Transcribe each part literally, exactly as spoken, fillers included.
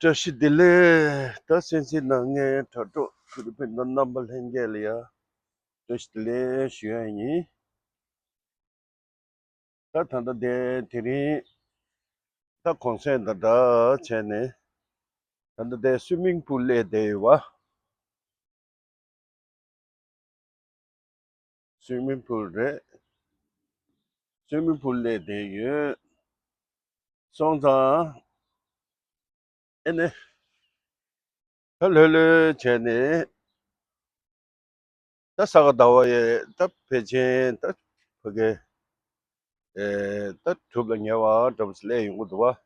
བཀྲ་ཤིས་བདེ་ལེགས། ད་གསན་གཟིགས་གནང་མཁན་དྲ་གྲོགས་བོད་རིགས་སྤུན་ཟླ་རྣམ་པ་ལྷན་རྒྱས་ལ་ཡ་བཀྲ་ཤིས་བདེ་ལེགས་ཞུ་ཡ་ཡིན། ད་ད་ལྟ་དེ་དེ་རིང་ད་གུང་སེང་དང་འདྲ་བྱས་ནས་ད་ལྟ་དེ་སུའི་མིང་པུལ་སླེབས་བསྡད་ཡོད་པ། སུའི་མིང་པུལ་རེད། སུའི་མིང་པུལ་སླེབས་བསྡད་ཡོད། སོང་ཙང་ཨེ་ནི་ད་ལྷོད་ལྷོད་བྱས་ནས་ད་ས་ག་ཟླ་བ་ཡི་ད་ཕལ་ཆེར་ད་ཕ་གི་ཨེ་ད་གྲུབ་ལ་ཉེ་བ་འདྲ་པོ་ཞིག་སླེབས་ཡོང་གི་འདུག་བ།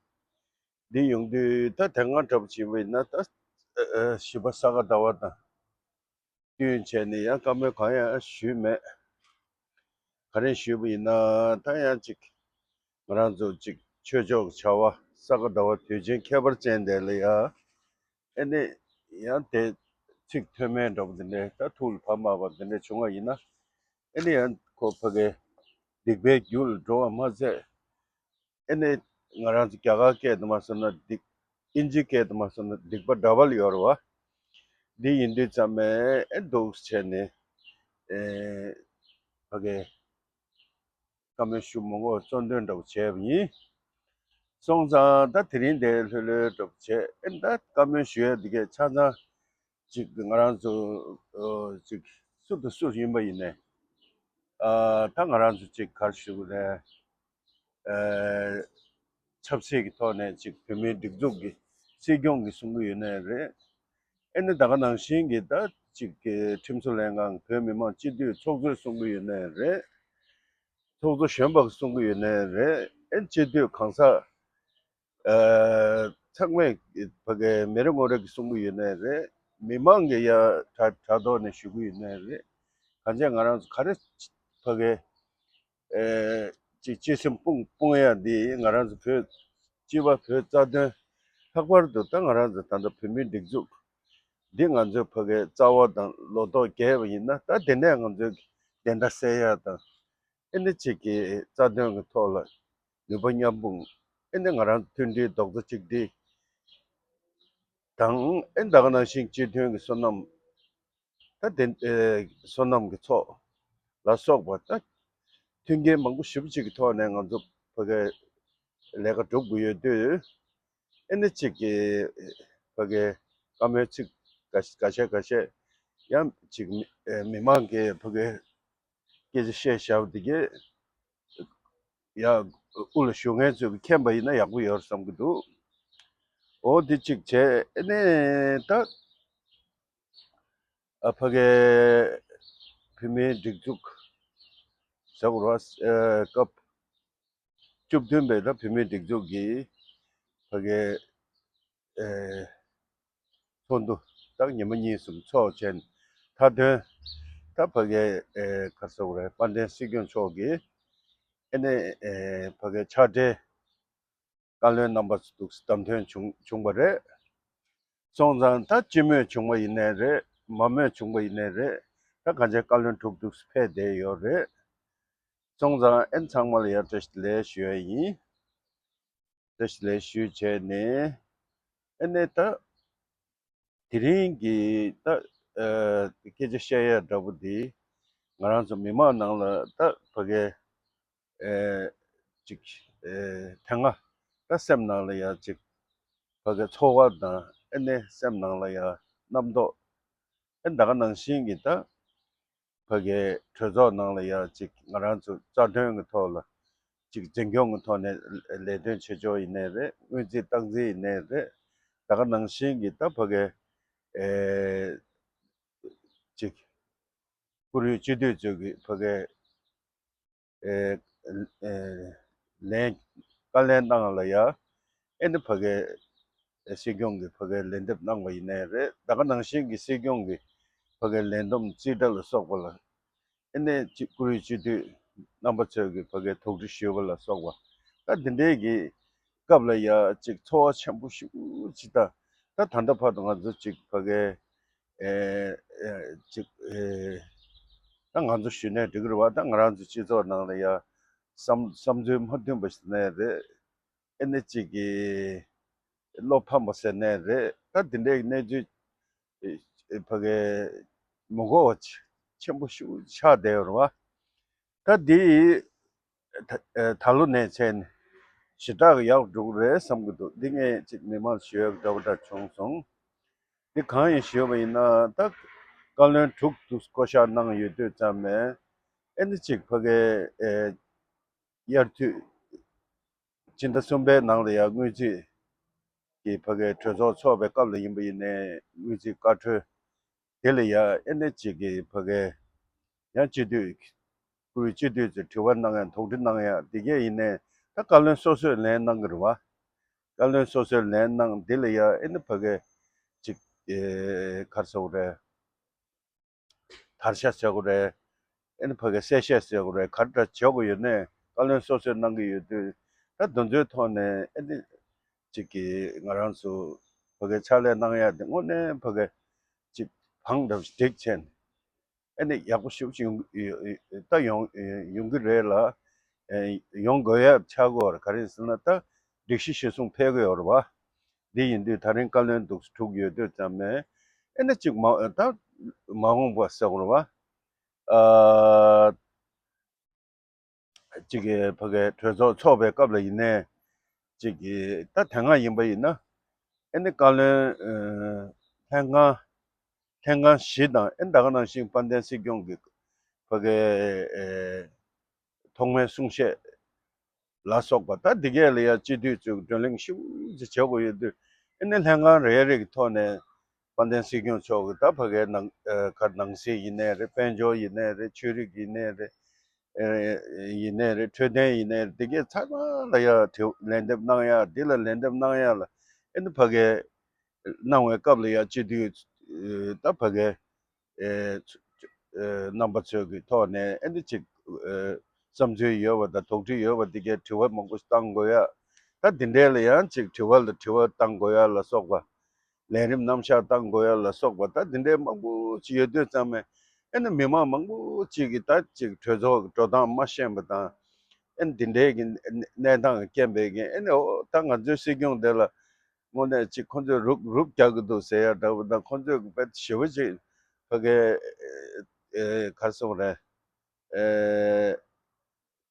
འདི་ཡོང་དུས་ད་དེ་སྔ་འདྲ་པོ་བྱས་པ་ཡིན་ན་ད་ཨེ་བཞི་པ་ས་ག་ཟླ་བ་དང་བསྟུན་བྱས་ནས་ཡང་བཀའ་མོལ་གང་ཡང་ཞུས་མེད། ག་རེ་ཞུས་པ་ཡིན་ན་ད་ཡང་ཅིག་ང་རང་ཚོ་ཅིག་ཆོས་ཕྱོགས་ཀྱི་བྱ་བ་ས་ག་ཟླ་བ་དུས་ཆེན་ཁྱད་པར་ཅན་དེ་ལ་ཡང་ཨེ་ནི་ཡང་དེ་ཚིག་ཐོན་མེད་འདྲ་པོ་དེ་འདྲའི་ད་ཐུགས་ལ་བབས་མ་བབས་དེ་འདྲ་བྱུང་བ་ཡིན་ན་ཨེ་ནི་ཡང་ཁོ་ཕ་གི་སྡིག་པའི་རྒྱུ་ལ་འགྲོ་བ་མ་ཟད། ཨེ་ནི་ང་རང་ཚོ་རྒྱ་གར་སྐད་དུ་མ་སོང་ན་སྡིག་ཨིན་ཇི་སྐད་དུ་མ་སོང་ན་སྡིག་པ་ཌ་བལ་ཡོད་རེད་བ། འདི་ཡིན་དུས་ཙམ་ནས་ཨེ་འདུག་བྱས་ནས་ཨེ་ཕ་གི་བཀའ་མོལ་ཞུ་མི་དགོས་གཙོ་འདོན་འདྲ་པོ་བྱས་པ་ཡིན། སོང་ཙང་ད་དེ་རིང་འདིར་ལྷོད་ལྷོད་འདྲ་པོ་བྱས་ཨེ་ད་བཀའ་མོལ་ཞུ་ཡ་འདི་གས་ཆ་ཚང་ཅིག་ང་རང་ཚོ་ཨོ་ཅིག་སུ་དང་སུ་ཡིན་པ་ཡིན་ནའི་ཨ་ད་ང་རང་ཚོ་ཅིག་ག་རེ་ཞུ་དགོས་རེད། ཨ་ཆབ་སྲིད་ཀྱི་ཐོག་ནས་ཅིག་བོད་མིའི་སྒྲིག་འཛུགས་ཀྱི་སྲིད་སྐྱོང་གིས་གསུང་གི་ཡོད་ནའི་རེད། ཨེ་ནི་ད་ག་ནང་བཞིན་གྱི་ད་ཅིག་གི་ཁྲིམས་བཟོ་ལྷན་ཁང་བོད་མི་མང་སྤྱི་འཐུས་ཚོགས་གཙོས་གསུང་གི་ཡོད་ནའི་རེད། ཚོགས་གཙོ་གཞོན་པ་གསུང་གི་ཡོད་ནའི་རེད། ཨེ་སྤྱི་འཐུས་གང་ཟག་ཨ་ཚང་མས་ཕ་གི་མི་རེ་ངོ་རེ་གིས་གསུང་གི་ཡོད་ནའི་རེད། མི་མང་གིས་ཡ་དྲ་དྲ་ཐོག་ནས་ཞུ་གི་ཡོད་ནའི་རེད། གང་ཅི་ང་རང་ཚོ་ག་རེ་ཕ་གི་ཨེ་ཅིག་གཅེས་སེམས་སྤུངས་སྤུངས་ཡ་འདི་ང་རང་ཚོ་བོད་སྤྱི་པ་བོད་རྩ་དོན་ལྷག་པར་དུ་ད་ང་རང་ཚོ་ད་ལྟ་བོད་མིའི་སྒྲིག་འཛུགས་འདི་ང་ཚོའི་ཕ་གི་རྩ་བ་དང་ལོ་ཏོག་རྒྱས་པ་ཡིན་ན་ད་དེ་ནས་ང་ཚོའི་བདེན་མཐའ་གསལ་ཡ་དང་ཨེ་ནི་ཅིག་གི་རྩ་དོན་གྱི་ཐོག་ལ་ནུས་པ་མཉམ་སྤུངས་ཨེ་ནི་ང་རང་ཚོ་མཐུན་སྒྲིལ་རྡོག་རྩ་གཅིག་སྒྲིལ་དང་ཨེ་ད་ག་ནང་བཞིན་སྤྱི་མཐུན་གྱི་བསོད་ནམས་ད་དེ་ཨེ་བསོད་ནམས་ཀྱི་ཚོགས་ལ་སོགས་པ་ད་མཐུན་རྐྱེན་མང་པོ་ཞེ་པོ་ཅིག་གི་ཐོག་ནས་ང་ཚོ་ཕ་གི་ལས་ཀ་སྒྲུབ་དགོས་ཡོད་དུས་ཨེ་ནི་ཅིག་གི་ཕ་གི་བཀའ་མོལ་ཚིག་འགའ་འགའ་ཤས་འགའ་ཤས་ཡང་ཅིག་མི་ཨེ་མི་མང་གིས་ཕ་གི་སྐད་ཆ་བཤད་བཞག་པ་དེ་གས་ཡ་དབུ་ལ་ཞུགས་མཁན་ཚོས་མཁྱེན་པ་ཡིན་ན་ཡག་པོ་ཡོད་བསམ་གྱི་འདུག་འོ་དེ་གཅིག་བྱས་ཨེ་ནས་ད་ཨ་ཕ་གའི་བོད་མིའི་སྒྲིག་འཛུགས་ཟེར་དགོས་རེད་བ། ཨ་སྐབས་བཅུ་བདུན་པའི་ད་བོད་མིའི་སྒྲིག་འཛུགས་ཀྱི་ཕ་གའི་ཨེ་ཚོགས་འདུ་ད་ཉི་མ་གཉིས་གསུམ་ཚོགས་བྱས་ནས་མཐའ་དོན་ད་ཕ་གའི་ཨེ་ག་རེ་ཟེར་དགོས་རེད། དཔལ་ལྡན་སྲིད་སྐྱོང་མཆོག་གིས་ཨེ་ནས་ཨེ་ཕ་གའི་ཕྱག་སྦྲེལ་བཀའ་བློན་རྣམ་པ་ཚོ་འདུག་བདམས་ཐོན་བྱུང་བྱུང་བ་རེད། སོང་ཙང་ད་སྤྱི་མོས་བྱུང་བ་ཡིན་ནའི་རེད། མ་མོས་བྱུང་བ་ཡིན་ནའི་རེད། ད་གང་ཅི་བཀའ་བློན་དྲུག་འདུག་ཕེབས་བསྡད་ཡོད་རེད། སོང་ཙང་ཨེ་ཚང་མ་ལ་ཡང་བཀྲ་ཤིས་བདེ་ལེགས་ཞུ་ཡ་ཡིན། བཀྲ་ཤིས་བདེ་ལེགས་ཞུས་བྱས་ནས་ཨེ་ནས་ད་དེ་རིང་གི་ད་ཨ་སྐད་ཆ་བཤད་ཡ་འདྲ་པོ་འདི་ང་རང་ཚོ་མི་མང་ནང་ལ་ད་ཕ་གའི་ཨེ་ཅིག་ཨེ་དེ་སྔ་ད་སེམས་ནང་ལ་ཡ་ཅིག་ཕ་གའི་ཚོར་བ་དང་ཨེ་ནས་སེམས་ནང་ལ་ཡ་རྣམ་རྟོག་ཨེ་ད་ག་ནང་བཞིན་གྱི་ད་ཕ་གའི་གྲོས་ཚོགས་ནང་ལ་ཡ་ཅིག་ང་རང་ཚོ་རྩ་དོན་གྱི་ཐོག་ལ་ཅིག་འཛིན་སྐྱོང་གི་ཐོག་ནས་ལས་དོན་བྱེད་ཕྱོགས་ཡིན་ནའི་རེད། སྔོན་རྩིས་སྟངས་འཛིན་ཡིན་ནའི་རེད། ད་ག་ནང་བཞིན་གྱི་ད་ཕ་གའི་ཨེ་ཅིག་བཀུར་འོས་སྤྱི་འཐུས་ཚོས་ཀྱི་ཕ་གའི་ཨེ་ཨེ་ལན་བཀའ་ལན་གནང་ལ་ཡ་ཨེ་ནི་ཕ་གའི་སྲིད་སྐྱོང་གི་ཕ་གའི་ལན་འདེབས་གནང་བ་ཡིན་ནའི་རེད། ད་ག་ནང་བཞིན་གྱི་སྲིད་སྐྱོང་གི་ཕ་གའི་ལས་བསྡོམས་རྩིས་ཁྲ་ལ་སོགས་པ་ལ་ཨེ་ནས་ཅིག་བཀུར་འོས་སྤྱི་འཐུས་རྣམ་པ་ཚོས་ཀྱི་ཕ་གའི་དོགས་འདྲི་ཞུས་པ་ལ་སོགས་པ་ད་འདི་འདྲའི་གི་སྐབས་ལ་ཡ་ཅིག་ཚོར་བ་ཆེན་པོ་ཞེ་པོ་ཅིག་ད་ད་ད་ལྟ་བར་དུ་ང་ཚོ་ཅིག་ཕ་གའི་ཨེ་ཨེ་ཅིག་ཨེ་ད་ང་ཚོ་ཞུས་ནའི་འགྲིག་གི་རེད་བ། ད་ང་རང་ཚོ་སྤྱི་ཚོགས་ནང་ལ་ཡ་བསམ་བསམ་ཚུལ་མ་མཐུན་པ་ཞིག་ནའི་རེད། ཨེ་ནས་ཅིག་གི་ བློ་ཕམ་པ་ཟེར་ནའི་རེད། ད་འདི་འདྲའི་གནས་ཚུལ་ཨེ་ཕ་གི་མི་གོ་བ་ཆེན་པོ་ཤུགས་ཆགས་བསྡད་ཡོད་རེད་བ། ད་འདི་ད་ཨེ་ད་ལོ་ནས་བྱས་ནས་ཞེ་དྲག་ཡག་འགྲོ་གི་རེད་བསམ་གྱི་འདུག་འདི་ངས་ཅིག་མི་མང་ཞུ་ཡག་འདྲ་བོ་འདྲ་བྱུང་སོང་། འདི་གང་ཡིན་ཞུས་པ་ཡིན་ན། ད་བཀའ་བློན་དྲུག་ཏུ་བསྐོ་བཞག་གནང་ཡོད་དུས་ཙམ་ནས་ཨེ་ནི་ཅིག་ཕ་གི་ཨེ་དབྱར་དུས་སྤྱི་ཟླ་གསུམ་པའི་ནང་ལ་ཡང་དངུལ་རྩིས་ཀྱི་ཕ་གི་གྲོས་ཚོགས་ཚོགས་པའི་སྐབས་ལ་ཡིན་པ་ཡིན་ནའི་དངུལ་རྩིས་བཀའ་འཁྲོལ་དེ་ལ་ཡང་ཨེ་ནི་ཅིག་གི་ཕ་གི་ཡང་སྤྱི་འཐུས་བཀུར་སྤྱི་འཐུས་ཚོས་དྲི་བ་གནང་ཡ་དོགས་འདྲི་གནང་ཡ་དེ་གས་ཡིན་ནའི་ད་བཀའ་བློན་སོ་སོས་ལན་གནང་གི་རེད་བ། བཀའ་བློན་སོ་སོས་ལན་གནང་འདི་ལ་ཡང་ཨེ་ནི་ཕ་གི་ཅིག་ཨེ་ག་རེ་ཟེར་དགོས་རེད། དར་ཤ་ཟེར་དགོས་རེད། ཨེ་ནི་ཕ་གི་གསལ་བཤད་ཟེར་དགོས་རེད། ག་རེ་འདྲ་བྱེད་དགོས་ཡོད་ནའི་བཀའ་བློན་སོ་སོས་གནང་གི་ཡོད་དུས། ད་དེ་ཚོའི་ཐོག་ནས་ཨེ་ནི་ཅིག་གི་ང་རང་ཚོ་ཕ་གི་ཕྱག་ལས་གནང་ཡ་དེ་དངོས་གནས་ཕ་གི་ཅིག་བང་འདྲ་བོ་ཞིག་བསྒྲིགས་བྱས་ནས་ཨེ་ནི་ཡག་པོ་ཞེ་པོ་ཅིག་ཡོང་ད་ཡོང་ཡོང་གི་རེད་ལ། ཨེ་ཡོང་དགོས་ཡ་ཆགས་ཀྱི་ཡོད་རེད། ག་རེ་ཡིན་ཟེར་ན་ད་སྒྲིག་གཞི་གཞིར་བཟུང་ཕེབས་ཀྱི་ཡོད་རེད་བ། འདི་ཡིན་དུས་ད་རིང་བཀའ་བློན་འདུག་དྲུག་ཡོད་དུས་ཙམ་ནས་ཨེ་ནི་ཅིག་མ་ད་མ་འོངས་པ་ཟེར་དགོས་རེད་བ། ཨ་ཅིག་གི་ཕ་གི་གྲོས་ཚོགས་ཚོགས་པའི་སྐབས་ལ་ཡིན་ནའི་ཅིག་གི་ད་དེ་སྔ་ཡིན་པ་ཡིན་ན་ཨེ་ནི་བཀའ་བློན་ཨ་ལྷན་ཁང་ལྷན་ཁང་བཞི་དང་ཨེ་ད་ག་ནང་བཞིན་དཔལ་ལྡན་སྲིད་སྐྱོང་གི་ཕ་གི་ཨེ་ཐོག་མའི་གསུང་བཤད་ལ་སོགས་པ་ད་འདི་གས་ལ་ཡང་སྤྱི་འཐུས་ཚོས་བགྲོ་གླེང་ཤུགས་ཆེ་བྱེད་དགོས་ཡོད་དུས་ཨེ་ནི་ལྷན་ཁང་རེ་རེ་གི་ཐོག་ནས་དཔལ་ལྡན་སྲིད་སྐྱོང་མཆོག་གིས་ད་ཕ་གིའི་ནང་ཨ་ག་ནང་སྲིད་ཡིན་ནའི་རེད། དཔལ་འབྱོར་ཡིན་ནའི་རེད། ཆོས་རིག་ཡིན་ནའི་རེད། ཨེ་ཡིན་ནའི་རེད། འཕྲོད་བསྟེན་ཡིན་ནའི་རེད། འདི་གས་ཚང་མ་ལ་ཡང་དྲི་ལན་འདེབས་གནང་ཡ། འདི་ལ་ལན་འདེབས་གནང་ཡ་ལ་ཨེ་ནི་ཕ་གིའི་གནང་བའི་སྐབས་ལ་ཡང་སྤྱི་འཐུས་ད་ཕ་གིའི་ཨེ་ཚོ་ཨེ་རྣམ་པ་ཚོའི་གི་ཐོག་ནས་ཨེ་འདི་ཅིག་ཨེ་བསམ་ཚུལ་ཡོད་པ་དང་དོགས་འདྲི་ཡོད་པ་འདི་གའི་དྲི་བ་མང་པོ་བཏང་དགོས་ཡ། ད་འདི་འདྲའི་ལ་ཡང་ཅིག་དྲི་བ་ལ་དྲི་བ་བཏང་དགོས་ཡ་ལ་སོགས་པ། ལས་རིམ་རྣམ་གཞག་བཏང་དགོས་ཡ་ལ་སོགས་པ་ད་འདི་འདྲའི་མང་པོ་ཅིག་ཡོད་དུས་ཙམ་ནས་ཨེ་ནི་མི་མང་མང་པོ་ཅིག་གིས་ད་ཅིག་གྲོས་ཚོགས་ཀྱི་འགྲོ་སྟངས་མ་ཤེས་པ་དང་། ཨེ་ནི་འདི་འདྲའི་གི་གནས་སྟངས་རྐྱེན་པས་ཀྱི་ཨེ་ནི་འོ་ད་ང་ཚོའི་སྲིད་སྐྱོང་དེ་ལ་དངོས་གནས་ཅིག་ཁོ་ཚོས་རུབ་རུབ་རྒྱག་གི་འདུག་ཟེར་ཡ་འདྲ་བོ་དང་། ཁོ་ཚོས་དཔེ་ཞེ་པོ་ཅིག་ཕ་གི་ཨེ་ག་རེ་ཟེར་དགོས་རེད། ཨེ་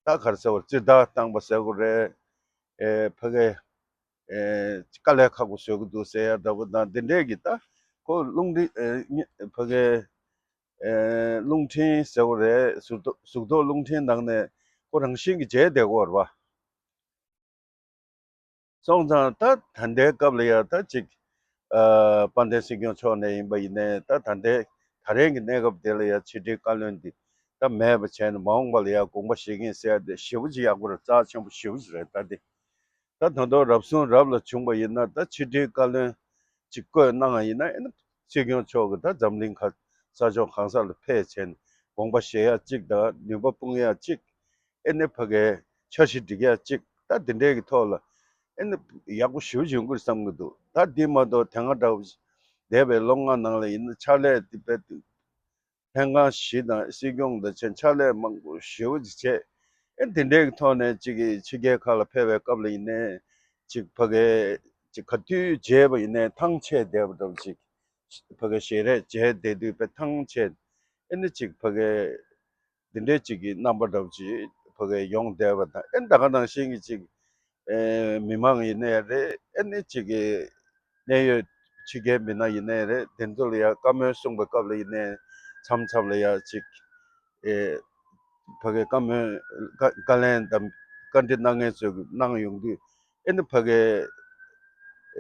ད་ག་རེ་ཟེར་བ་རྩིས་རྟགས་བཏང་པ་ཟེར་དགོས་རེད། ཨེ་ཕ་གི་ཨེ་དཀའ་ལས་ཁག་པོ་བཟོ་གི་འདུག་ཟེར་ཡ་འདྲ་བོ་དང་འདི་འདྲས་ཀྱི་ད་ཁོ་རླུང་འཕྲིན་ཨེ་ཕ་གི་ཨེ་རླུང་འཕྲིན་ཟེར་དགོས་རེད། གཟུགས་ཐོག་གཟུགས་ཐོག་རླུང་འཕྲིན་ནང་ནས་ཁོ་རང་བཞིན་གྱིས་བརྗེད་བསྡད་ཀྱི་ཡོད་རེད་བ། སོང་ཙང་ད་ད་ལྟའི་སྐབས་ལ་ཡ་ད་ཅིག་ཨ་དཔལ་ལྡན་སྲིད་སྐྱོང་མཆོག་ནས་ཡིན་པ་ཡིན་ནའི་ད་ད་ལྟའི་ད་རེས་ཀྱི་གནས་སྐབས་དེ་ལ་ཡ་ཕྱི་དྲིལ་བཀའ་བློན་འདི་ད་མེད་པ་བྱས་ནས་མ་འོངས་པ་ལ་ཡ་དགོངས་པ་བཞེས་མཁན་ཟེར་ཡ་དེ་ཞེ་པོ་ཅིག་ཡག་པོ་རེད། རྩ་ཆེན་པོ་ཞེ་པོ་ཅིག་རེད་ད་དེ། ད་ད་དུང་རབ་བྱུང་རབ་ལ་བྱུང་བ་ཡིན་ན་ད་ཕྱི་དྲིལ་བཀའ་བློན་ཅིག་བསྐོས་གནང་བ་ཡིན་ན་ཨེ་ནི་སྲིད་སྐྱོང་མཆོག་གིས་ད་འཛམ་གླིང་ཁ་ས་ཕྱོགས་གང་ས་ལ་ཕེབས་བྱས་ནས་དགོངས་པ་བཞེས་ཡ་གཅིག་དང་ནུས་པ་སྤུངས་ཡ་གཅིག་ཨེ་ནི་ཕ་གིའི་འཆར་གཞི་སྒྲིག་ཡ་གཅིག་ད་འདི་འདྲའི་གི་ཐོག་ལ་ཨེ་ནི་ཡག་པོ་ཞེ་པོ་ཅིག་ཡོང་གི་རེད་བསམ་གི་འདུག་ད་འདི་མ་གཏོགས་དེ་སྔ་འདྲ་བོ་འདས་པའི་ལོ་ལྔ་ནང་ལ་ཡིན་ན་ཕྱག་ལས་དེ་དཔེ་ལྷན་ཁང་བཞི་དང་སྲིད་སྐྱོང་དང་བཅས་ཕྱག་ལས་མང་པོ་ཞེ་པོ་ཅིག་བྱས། ཨེ་འདི་འདྲའི་གི་ཐོག་ནས་ཅིག་གི་ཕྱི་རྒྱལ་ཁག་ལ་ཕེབས་པའི་སྐབས་ལ་ཡིན་ནའི་ཅིག་ཕ་གི་ཅིག་ག་དུས་མཇལ་བ་ཡིན་ནའི་ཐང་ཆད་བསྡད་པ་འདྲ་བོ་ཅིག་ཕ་གི་ཞལ་རས་མཇལ་བསྡད་དུས་དཔེ་ཐང་ཆད། ཨེ་ནི་ཅིག་ཕ་གི་འདི་འདྲའི་ཅིག་གི་རྣམ་པ་འདྲ་བོ་ཅིག་ཕ་གི་ཡོང་བསྡད་པ་དང་། ཨེ་ད་ག་ནང་བཞིན་གྱི་ཅིག་ཨེ་མི་མང་ཡིན་ནའི་རེད། ཨེ་ནི་ཅིག་གི་གནད་ཡོད་ཕྱི་རྒྱལ་མི་སྣ་ཡིན་ནའི་རེད། དེ་ཚོ་ལ་ཡ་བཀའ་མོལ་གསུངས་པའི་སྐབས་ལ་ཡིན་ནའི་མཚམས་མཚམས་ལ་ཡ་ཅིག་ཨེ་ཕ་གི་བཀའ་མོལ་བཀའ་བཀའ་ལན་དང་བཀའ་འདྲི་གནང་མཁན་ཚོས་གནང་ཡོང་དུས་ཨེ་ནི་ཕ་གི་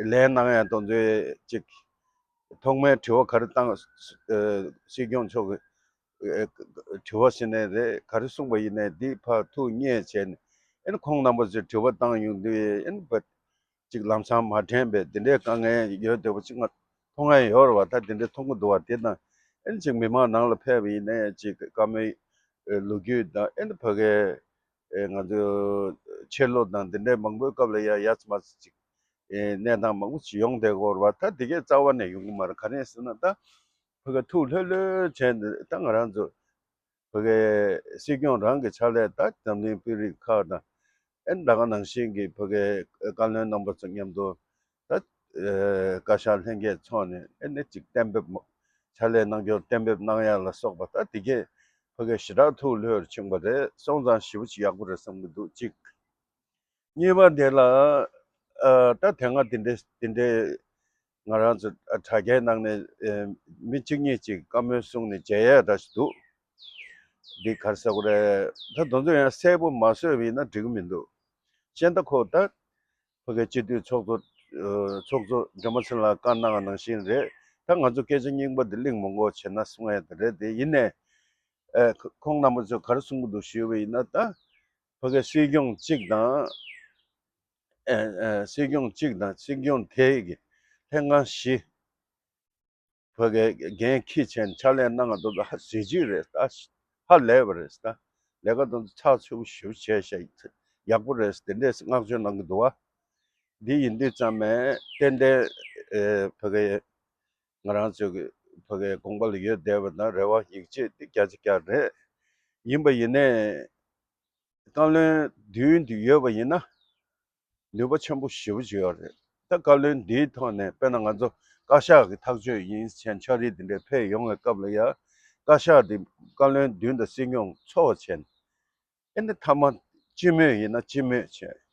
ལན་གནང་ཡ་དེ་ཚོའི་ཅིག་ཐོག་མའི་དྲི་བ་ག་རེ་བཏང་། ཨ་སྲིད་སྐྱོང་མཆོག་གིས་ཨ་དྲི་བ་ཟེར་ནའི་རེད། ག་རེ་གསུངས་པ་ཡིན་ནའི་འདི་ཕར་ཐུགས་མཉེས་བྱས་ནས་ཨེ་ནི་ཁོང་རྣམ་པ་ཚོས་དྲི་བ་བཏང་ཡོང་དུས་ཨེ་ནི་བ་ཅིག་ལམ་སང་མ་དྲན་པའི་འདི་འདྲའི་དཀའ་ངལ་ཡོད་བསྡད་པ་ཅིག་ང་མཐོང་ཡ་ཡོད་རེད་བ། ད་འདི་འདྲའི་མཐོང་གི་འདུག་བ། དེ་དང་ཨེ་ནི་ཅིག་མི་མང་ནང་ལ་ཕེབས་པ་ཡིན་ནའི་ཅིག་བཀའ་མོལ་ཨ་ལོ་རྒྱུས་དང་ཨེ་ནི་ཕ་གི་ཨེ་ང་ཚོའི་ཆེད་ལོ་དང་འདི་འདྲའི་མང་པོའི་སྐབས་ལ་ཡ་ཡ་ཙི་མ་ཙི་ཅིག་ཨེ་གནས་སྟངས་མང་པོ་ཅིག་ཡོང་བསྡད་ཀྱི་ཡོད་རེད་བ། ད་དེ་གས་རྩ་བ་ནས་ཡོང་གི་མ་རེད། ག་རེ་ཟེར་ན་ད་ཕ་གི་ཐུགས་ལྷོད་ལྷོད་བྱས་ནས་ད་ང་རང་ཚོ་ཕ་གི་སྲིད་སྐྱོང་རང་གི་ཕྱག་ལས་ད་འཛམ་གླིང་དཔོན་རིགས་ཁག་དང་ཨེ་ད་ག་ནང་བཞིན་གྱི་ཕ་གི་བཀའ་བློན་རྣམ་པ་ཚོ་མཉམ་དུ་ད་ ཨེ་བཀའ་ཤག་ལྷན་རྒྱས་ཚོགས་ནས་ཨེ་ནས་ཅིག་གཏན་འབེབས་མ་ཕྱག་ལས་གནང་རྒྱུར་གཏན་འབེབས་གནང་ཡ་ལ་སོགས་པ་ད་དེ་གས་ཕ་གི་ཞེ་དྲག་ཐུགས་ལྷོད་ཕྱིན་པ་རེད། སོང་ཙང་ཞེ་པོ་ཅིག་ཡག་པོ་རེད་བསམ་གྱི་འདུག་གཅིག་གཉིས་པ་དེ་ལ་ཨ་ད་དེ་སྔ་དེ་འདྲའི་དེ་འདྲའི་ང་རང་ཚོ་དྲ་རྒྱའི་ནང་ནས་ཨེ་མི་གཅིག་གཉིས་ཅིག་བཀའ་མོལ་གསུངས་ནས་མཇལ་ཡས་འདྲ་ཞིག་འདུག་འདི་ག་རེ་ཟེར་དགོས་རེད། ད་དེ་ཚོ་ཡང་གསལ་པོ་མ་བཟོས་པ་ཡིན་ན་འགྲིག་གི་མི་འདུག་གཞན་ད་ཁོ་ད་ཕ་གི་སྤྱི་འཐུས་ཚོགས་གཙོ་ཨ་ཚོགས་གཙོ་སྒྲོལ་མ་ཚེ་ལགས་བཀའ་གནང་བ་ནང་བཞིན་རེད། ད་ང་ཚོ་སྐད་ཆ་རྙིང་པ་འདི་གླེང་མི་དགོས་བྱས་ན་གསུང་ཡས་དེ་རེད། དེ་ཡིན་ནའི་ཨ་ཁོང་རྣམ་པ་ཚོས་ག་རེ་གསུང་གི་འདུག་ཞུས་པ་ཡིན་ན། ད་ཕ་གི་སྲིད་སྐྱོང་གཅིག་དང་ཨ་ཨ་སྲིད་སྐྱོང་གཅིག་དང་སྲིད་སྐྱོང་དེ་གི་ལྷན་ཁང་བཞི་ཕ་གི་འགན་འཁྱེར་བྱས་ནས་ཕྱག་ལས་གནང་བ་དེ་ཚོ་ཧ་གཟི་བརྗིད་རེད། ད་ཧ་ལས་པ་རེད། ད་ལས་ཀ་དེ་ཚོ་ཚགས་ཚུད་པོ་ཞེ་པོ་བྱས་ཤག་ཡག་པོ་རེད། དེ་འདྲས་བསྔགས་བརྗོད་གནང་གི་འདུག་བ། འདི་ཡིན་དུས་ཙམ་ནས་ཏན་ཏན་ཨེ་ཕ་གི་ང་རང་ཚོའི་ཕ་གི་དགོངས་པ་ལ་ཡོད་བསྡད་པ་དང་རེ་བ་ཡིད་ཆེས་དེ་བརྒྱ་ཆ་བརྒྱ་རེད། ཡིན་པ་ཡིན་ནའི་བཀའ་བློན་བདུན་དེ་ཡོད་པ་ཡིན་ན་ནུས་པ་ཆེན་པོ་ཞེ་པོ་ཅིག་ཡོད་རེད། ད་བཀའ་བློན་འདིའི་ཐོག་ནས་དཔེར་ན་ང་ཚོ་བཀའ་ཤག་གི་ཐག་གཅོད་ཡིན་ཟེར་ཕྱག་བྲིས་དེ་འདྲས་ཕེབས་ཡོང་བའི་སྐབས་ལ་ཡ་བཀའ་ཤག་དེ་བཀའ་བློན་བདུན་དང་སྲིད་སྐྱོང་ཚོགས་བྱས་ནས་ཨེ་ནི་མཐའ་མ་སྤྱི་མོས་ཡིན་ན་སྤྱི་མོས་བྱས།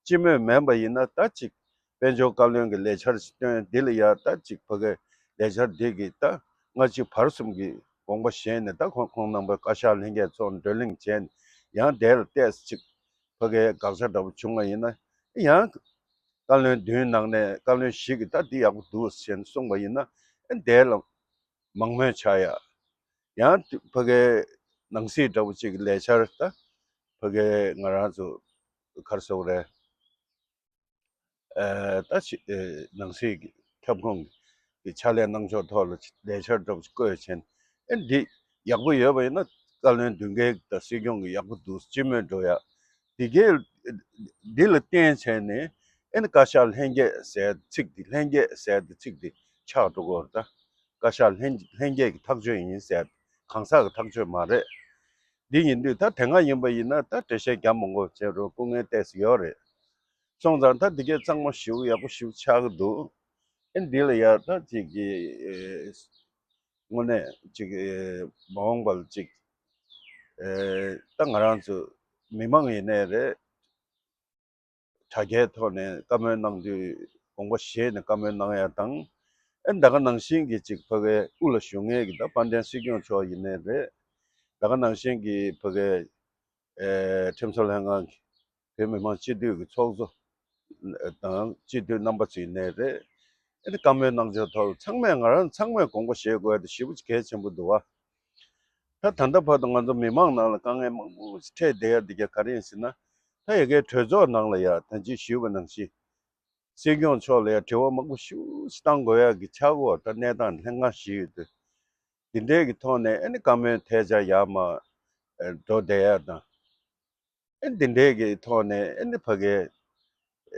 སྤྱི་མོས་མིན་པ་ཡིན་ན་ད་ཅིག་དཔལ་འབྱོར་བཀའ་བློན་གྱི་ལས་འཆར་ཞིག་བཏོན། འདི་ལ་ཡ་ད་ཅིག་ཕ་གི་ལས་འཆར་འདི་གི་ད་སྔ་ཕྱི་བར་གསུམ་གྱི་དགོངས་པ་བཞེས་ནས་ད་ཁོང་ཁོང་རྣམ་པ་བཀའ་ཤག་ལྷན་རྒྱས་ཚོགས་བགྲོ་གླེང་བྱས་ནས་ཡང་དེ་ལ་ཏོག་ཙམ་ཅིག་ཕ་གིའི་དགག་བྱ་འདྲ་པོ་བྱུང་བ་ཡིན་ན་ཡང་བཀའ་བློན་བདུན་ནང་ནས་བཀའ་བློན་བཞི་གིས་ད་འདི་ཡག་པོ་འདུག་ཟེར་ནས་གསུངས་པ་ཡིན་ན་ཨེ་དེ་ལ་མང་མོས་ཆགས་ཡ། ཡང་ཕ་གིའི་ནང་སྲིད་འདྲ་པོ་ཅིག་གི་ལས་འཆར་ད་ཕ་གིའི་ང་རང་ཚོ་ག་རེ་ཟེར་དགོས་རེད། ཨ་ད་ཕྱི་ཨ་ནང་སྲིད་ཀྱི་ཁྱབ་ཁོངས་ཀྱི་ཕྱག་ལས་གནང་ཕྱོགས་ཐོག་ལ་ལས་འཆར་འདྲ་པོ་ཅིག་བཀོད་བྱས་ནས་ཨེ་འདི་ཡག་པོ་ཡོད་པ་ཡིན་ན་བཀའ་བློན་བདུན་གའི་དང་སྲིད་སྐྱོང་གི་ཡག་པོ་འདུག་སྤྱི་མོས་འགྲོ་ཡ། འདི་གའི་འདི་ལ་བརྟེན་བྱས་ནས་ཨེ་ནི་བཀའ་ཤག་ལྷན་རྒྱས་ཟེར་ཚིག་འདི་ལྷན་རྒྱས་ཟེར་འདི་ཚིག་འདི་ཆགས་འགྲོ་གི་ཡོད་རེད། ད་བཀའ་ཤག་ལྷན་ལྷན་རྒྱས་ཀྱི་ཐག་གཅོད་ཡིན་ཟེར་གང་ཟག་གི་ཐག་གཅོད་མ་རེད། འདི་ཡིན་དུས་ད་དེ་སྔ་ཡིན་པ་ཡིན་ན་ད་འགྲེལ་བཤད་རྒྱག་མི་དགོས་བྱས་རོགས་སྐུ་ངལ་ཏོག་ཙམ་ཡོད་རེད། སོང་ཙང་ད་འདི་གའི་གཙང་མ་ཞེ་པོ་ཡག་པོ་ཞེ་པོ་ཆགས་ཀྱི་འདུག་ཨེ་འདི་ལ་ཡ་ད་ཅིག་གི་ཨེ་དངོས་གནས་ཅིག་ཨེ་མ་འོངས་པ་ལ་ཅིག་ཨེ་ད་ང་རང་ཚོ་མི་མང་ཡིན་ནའི་རེད། དྲ་རྒྱའི་ཐོག་ནས་བཀའ་མོལ་གནང་དུས་དགོངས་པ་བཞེས་ནས་བཀའ་མོལ་གནང་ཡ་དང་། ཨེ་ད་ག་ནང་བཞིན་གྱི་ཅིག་ཕ་གིའི་དབུ་ལ་བཞུགས་མཁན་གྱི་ད་དཔལ་ལྡན་སྲིད་སྐྱོང་མཆོག་ཡིན་ནའི་རེད། ད་ག་ནང་བཞིན་གྱི་ཕ་གིའི་ཨེ་ཁྲིམས་བཟོ་ལྷན་ཁང་གི་བོད་མི་མང་སྤྱི་འཐུས་ཀྱི་ཚོགས་གཙོ་དང་སྤྱི་འཐུས་རྣམ་པ་ཚོ་ཡིན་ནའི་རེད། ཨེ་ནི་བཀའ་མོལ་གནང་ཕྱོགས་ཐོག་ལ་ཚང་མས་ང་རང་ཚང་མས་དགོངས་པ་བཞེས་དགོས་ཡ་དེ་ཞེ་པོ་ཅིག་གལ་ཆེན་པོ་འདུག་བ། ད་ད་ལྟ་བར་དུ་ང་ཚོ་མི་མང་ནང་ལ་དཀའ་ངལ་མང་པོ་ཞིག་འཕྲད་བསྡད་ཡ་འདི་ག་ག་རེ་ཡིན་ཟེར་ན། ད་ཡ་གའི་གྲོས་ཚོགས་ནང་ལ་ཡ་ད་ཅི་ཞུས་པ་ནང་བཞིན་སྲིད་སྐྱོང་མཆོག་ལ་ཡ་དྲི་བ་མང་པོ་ཞེ་པོ་ཅིག་བཏང་དགོས་ཡ་གི་ཆགས་ཀྱི་ཡོད། ད་གནས་སྟངས་ལྷན་ཁང་བཞི་ཡོད་དུས་འདི་འདྲའི་གི་ཐོག་ནས་ཨེ་ནི་བཀའ་མོལ་ཐལ་ཆ་ཡར་མར་འགྲོ་བསྡད་ཡ་དང་། ཨེ་འདི་འདྲའི་གི་ཐོག་ནས་ཨེ་ནི་ཕ་གིའི་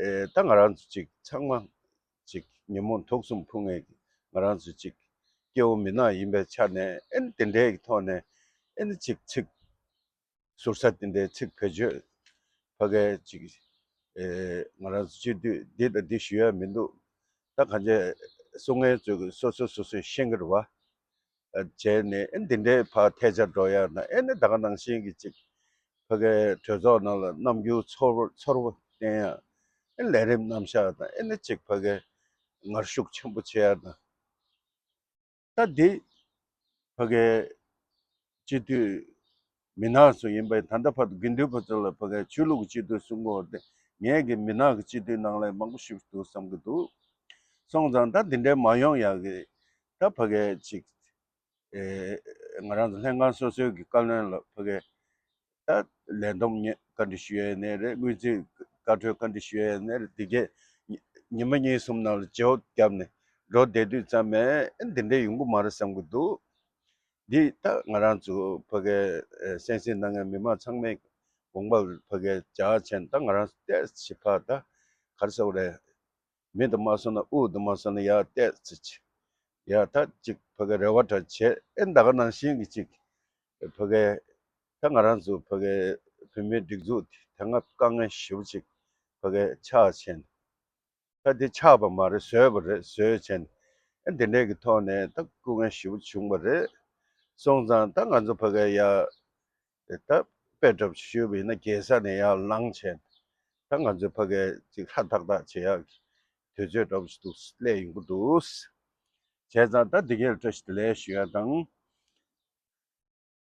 ཨེ་ད་ང་རང་ཚོ་ཅིག་ཚང་མ་ཅིག་ཉོན་མོངས་དུག་གསུམ་ཕུང་མཁན་གྱི་ང་རང་ཚོ་ཅིག་སྐྱེ་བོ་མི་ནག་ཡིན་པའི་ཆ་ནས་ཨེ་ནི་དེ་འདྲའི་གི་ཐོག་ནས་ཨེ་ནི་ཅིག་ཚིག་ཟུར་ཟ་དེ་འདྲའི་ཚིག་བེད་སྤྱོད་ཕ་གིའི་ཅིག་ཨེ་ང་རང་ཚོ་སྤྱི་འཐུས་འདི་དང་འདི་ཞུ་ཡ་མི་འདུག་ད་གང་ཅི་གསུང་མཁན་ཚོས་གི་སོ་སོ་སོ་སོས་ཤེས་ཀྱི་རེད་བ། བྱས་ནས་ཨེ་འདི་འདྲའི་ཕར་ཐལ་ཆ་འགྲོ་ཡ་དང་ཨེ་ནི་ད་ག་ནང་བཞིན་གྱི་ཅིག་ཕ་གིའི་གྲོས་ཚོགས་ནང་ལ་རྣམ་འགྱུར་ཚོར་བ་ཚོར་བ་བསྟན་ཡ། ཨེ་ལས་རིམ་རྣམ་གཞག་དང་ཨེ་ནི་ཅིག་ཕ་གིའི་ངར་ཤུགས་ཆེན་པོ་བྱེད་ཡ་དང་། ད་འདི་ཕ་གིའི་སྤྱི་འཐུས་མི་ནག་ཚོ་ཡིན་པའི་ད་ལྟ་བར་དུ་དགེ་འདུན་པ་ཚོ་ལ་ཕ་གིའི་ཆོས་ལུགས་ཀྱི་སྤྱི་འཐུས་གསུང་གི་ཡོད་དེ། ངས་ཀྱི་མི་ནག་གི་སྤྱི་འཐུས་ནང་ལ་མང་པོ་ཞིག་འདུག་བསམ་གྱི་འདུག་སོང་ཙང་ད་འདི་འདྲའི་མ་ཡོང་ཡག་གི་ད་ཕ་གིའི་ཅིག་ཨེ་ང་རང་ཚོ་ལྷན་ཁང་སོ་སོའི་གི་བཀའ་བློན་ལ་ཕ་གིའི་ད་ལས་བསྡོམས་བཀའ་འདྲི་ཞུ་ཡས་ནས་རེད། སྔོན་རྩིས་བཀའ་འཁྲོལ་བཀའ་འདྲི་ཞུ་ཡས་ནས་རེད། དེ་གས་ཉི་མ་གཉིས་གསུམ་ནང་ལ་བརྗེ་བོ་བརྒྱབ་ནས་འགྲོ་བསྡད་དུས་ཙམ་ནས་ཨེ་འདི་འདྲའི་ཡོང་གི་མ་རེད་བསམ་གྱི་འདུག་འདི་ད་ང་རང་ཚོ་ཕ་གིའི་ཨེ་གསན་གཟིགས་གནང་མཁན་མི་མང་ཚང་མས་དགོངས་པ་ཕ་གིའི་འཇགས་བྱས་ནས་ད་ང་རང་ཚོ་ཏོག་ཙམ་ཕར་ད་ག་རེ་ཟེར་དགོས་རེད། མི་དུ་མ་སོང་ན་དབུགས་དུ་མ་སོང་ན་ཡར་ཏོག་ཙམ་ཅིག་ཡར་ད་ཅིག་ཕ་གིའི་རེ་བ་འདྲ་བྱས། ཨེ་ད་ག་ནང་བཞིན་གྱི་ཅིག་ཕ་གིའི་ད་ང་རང་ཚོ་ཕ་གིའི་བོད་མིའི་སྒྲིག་འཛུགས་དེ་ད་སྔ་དཀའ་ངལ་ཞེ་པོ་ཅིག་ཕ་གིའི་ཆགས་བྱས་ནས། ད་དེ་ཆགས་པ་མ་རེད། བཟོས་པ་རེད། བཟོས་བྱས་ནས་ཨ་འདི་འདྲས་ཀྱི་ཐོག་ནས་ད་སྐུ་ངལ་ཞེ་པོ་བྱུང་བ་རེད། སོང་ཙང་ད་ང་ཚོ་ཕ་གི་ཡ་ད་དཔེ་འདྲ་པོ་ཞུས་པ་ཡིན་ན་རྒྱལ་ས་ནས་ཡར་ལངས་བྱས་ད་ང་ཚོ་ཕ་གི་ཅིག་ཧ་ཐག་ཐག་བྱེད་ཡག་གི་དུས་ཚོད་འདྲ་པོ་ཞིག་འདུག་སླེབས་ཡོང་གི་འདུག་བྱས་ཙང་ད་འདི་གས་ལ་བཀྲ་ཤིས་བདེ་ལེགས་ཞུ་ཡ་དང་།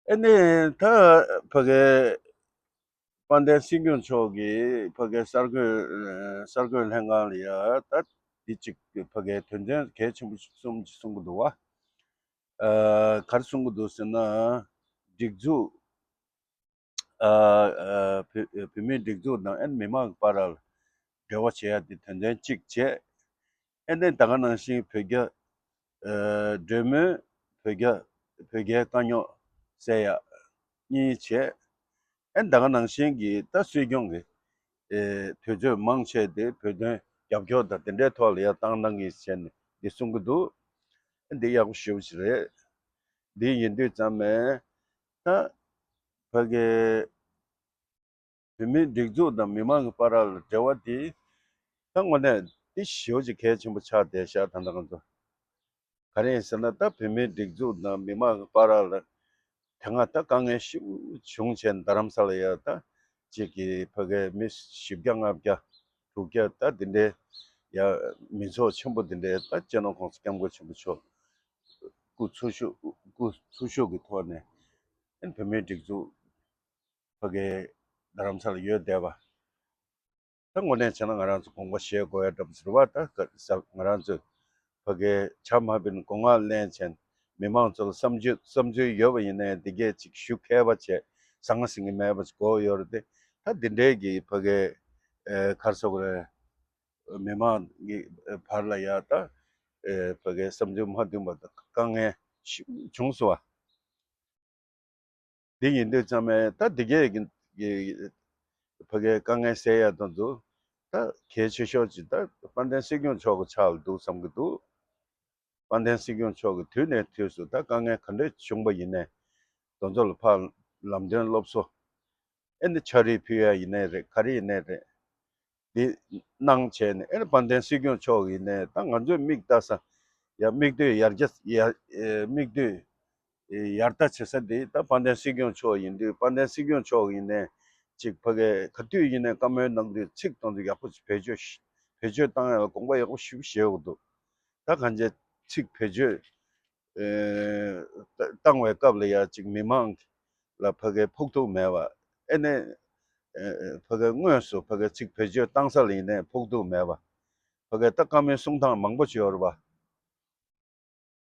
ཨ་ནི་ད་ཕ་གི་དཔལ་ལྡན་སྲིད་སྐྱོང་མཆོག་གིས་ཕ་གི་གསར་འགོད་གསར་འགོད་ལྷན་ཁང་ལ་ཡ་ད་འདི་གཅིག་ཕ་གི་དོན་ཚན་གལ་ཆེན་པོ་གསུམ་ཅིག་གསུང་གི་འདུག་བ། ཨ་ག་རེ་གསུང་གི་འདུག་ཟེར་ན། སྒྲིག་འཛུགས་ཨ་ཨ་བོད་བོད་མིའི་སྒྲིག་འཛུགས་དང་ཨ་ནི་མི་མང་གི་བར་ལ་འབྲེལ་བ་བྱེད་ཡ་དེ་དོན་ཚན་གཅིག་བྱས། ཨ་ནི་ད་ག་ནང་བཞིན་བོད་རྒྱ་ཨ་གྲོས་མོལ་བོད་རྒྱ་བོད་རྒྱའི་དཀའ་རྙོག་སེལ་ཡ་གཉིས་བྱས། ཨ་ནི་ད་ག་ནང་བཞིན་གྱི་ད་སྲིད་སྐྱོང་གི་ཨེ་དུས་ཚོད་མང་ཆེ་དེ་བོད་དོན་རྒྱབ་སྐྱོར་དང་དེ་འདྲའི་ཐོག་ལ་ཡ་བཏང་གནང་གི་བྱས་ནས་འདི་གསུང་གི་འདུག་ཨ་འདི་ཡག་པོ་ཞེ་པོ་ཅིག་རེད། འདི་ཡིན་དུས་ཙམ་ནས་ད་ཕ་གི་བོད་མིའི་སྒྲིག་འཛུགས་དང་མི་མང་གི་བར་ལ་འབྲེལ་བ་དེ་ད་དངོས་གནས་འདི་ཞེ་པོ་ཅིག་གལ་ཆེན་པོ་ཆགས་བསྡད་ཤག་ད་ལྟ་ང་ཚོ་ག་རེ་ཡིན་ཟེར་ན། ད་བོད་མིའི་སྒྲིག་འཛུགས་དང་མི་མང་གི་བར་ལ་དེ་སྔ་ད་དཀའ་ངལ་ཞེ་པོ་བྱུང་བྱས་རྡ་རམ་ས་ལ་ཡ་ད་ཅིག་གི་ཕ་གི་མི་བཞི་བརྒྱ་ལྔ་བརྒྱ་དྲུག་བརྒྱ་ད་འདི་འདྲའི་ཡ་མི་ཚོགས་ཆེན་པོ་འདི་འདྲའི་ད་སྤྱི་ནོར་༸གོང་ས་༸སྐྱབས་མགོན་ཆེན་པོ་མཆོག་སྐུ་འཚོ་བཞུགས་སྐུ་འཚོ་བཞུགས་ཀྱི་ཐོག་ནས་ཨ་ནི་བོད་མིའི་སྒྲིག་འཛུགས་ཕ་གི་རྡ་རམ་ས་ལ་ཡོད་བསྡད་པ། ད་དངོས་གནས་བྱས་ན་ང་རང་ཚོ་དགོངས་པ་བཞེས་དགོས་ཡ་འདྲ་པོ་ཟེར་བ། ད་ང་རང་ཚོས་ཕ་གི་ཇ་མ་བིན་སྒོ་ང་ལེན་བྱས་མི་མང་ཚོ་ལ་བསམ་ཚུལ་བསམ་ཚུལ་ཡོད་པ་ཡིན་ནའི་འདི་གས་ཅིག་ཞུ་མཁས་པ་བྱས་ཟང་ངེ་ཟིང་ངེ་མེད་པ་ཅིག་དགོས་ཡོད་རེད་དེ། ད་འདི་འདྲའི་གི་ཕ་གི་ཨེ་ག་རེ་ཟེར་དགོས་རེད། མི་མང་གི་བར་ལ་ཡ་ད་ཨེ་ཕ་གི་བསམ་ཚུལ་མ་མཐུན་པ་དང་དཀའ་ངལ་ཞིག་བྱུང་སོང་བ། འདི་ཡིན་དུས་ཙམ་ནས་ད་འདི་གས་ཀྱི་ཀྱི་ཕ་གིའི་དཀའ་ངལ་སེལ་ཡ་དང་དུ་ད་གལ་ཆེ་ཤོས་ཅིག་ད་དཔལ་ལྡན་སྲིད་སྐྱོང་མཆོག་གི་ཕྱག་ལ་འདུག་བསམ་གྱི་འདུག་དཔལ་ལྡན་སྲིད་སྐྱོང་མཆོག་གིས་དུས་ནས་དུས་སུ་ད་དཀའ་ངལ་ག་འདྲ་བྱུང་པ་ཡིན་ནའི་དེ་ཚོ་ལ་ཕར་ལམ་སྟོན་སློབ་གསོ། ཨེ་ནི་ཕྱག་བྲིས་ཕུལ་ཡ་ཡིན་ནའི་རེད། ག་རེ་ཡིན་ནའི་རེད། འདི་གནང་བྱས་ནས་ཨེ་ནི་དཔལ་ལྡན་སྲིད་སྐྱོང་མཆོག་ཡིན་ནའི་ད་ང་ཚོས་མིག་ལྟ་ས་ཡ་མིག་ལྟོས་ཡར་རྒྱས་ཡར་ཨེ་མིག་ལྟོས་ཨེ་ཡར་ལྟ་བྱེད་ས་འདི་ད་དཔལ་ལྡན་སྲིད་སྐྱོང་མཆོག་ཡིན་དུས། དཔལ་ལྡན་སྲིད་སྐྱོང་མཆོག་ཡིན་ནའི་ཅིག་ཕ་གི་ག་དུས་ཡིན་ནའི་བཀའ་མོལ་གནང་དུས་ཚིག་དང་དུ་ཡག་པོ་ཅིག་བེད་སྤྱོད་བེད་སྤྱོད་བཏང་ཡ་ལ་དགོངས་པ་ཡག་པོ་ཞིག་བཞེས་དགོས་འདུག་ད་གང་ཅི་ཚིག་བེད་སྤྱོད་ཨེ་བཏང་བའི་སྐབས་ལ་ཡ་ཅིག་མི་མང་ལ་ཕ་གི་ཕོག་ཐུག་མེད་པ། ཨེ་ནས་ཨེ་ཕ་གི་དངོས་སུ་ཕ་གི་ཚིག་བེད་སྤྱོད་བཏང་ས་ལ་ཡིན་ནའི་ཕོག་ཐུག་མེད་པ། ཕ་གི་ད་བཀའ་མོལ་གསུང་སྟངས་མང་པོ་ཅིག་ཡོད་རེད་པ།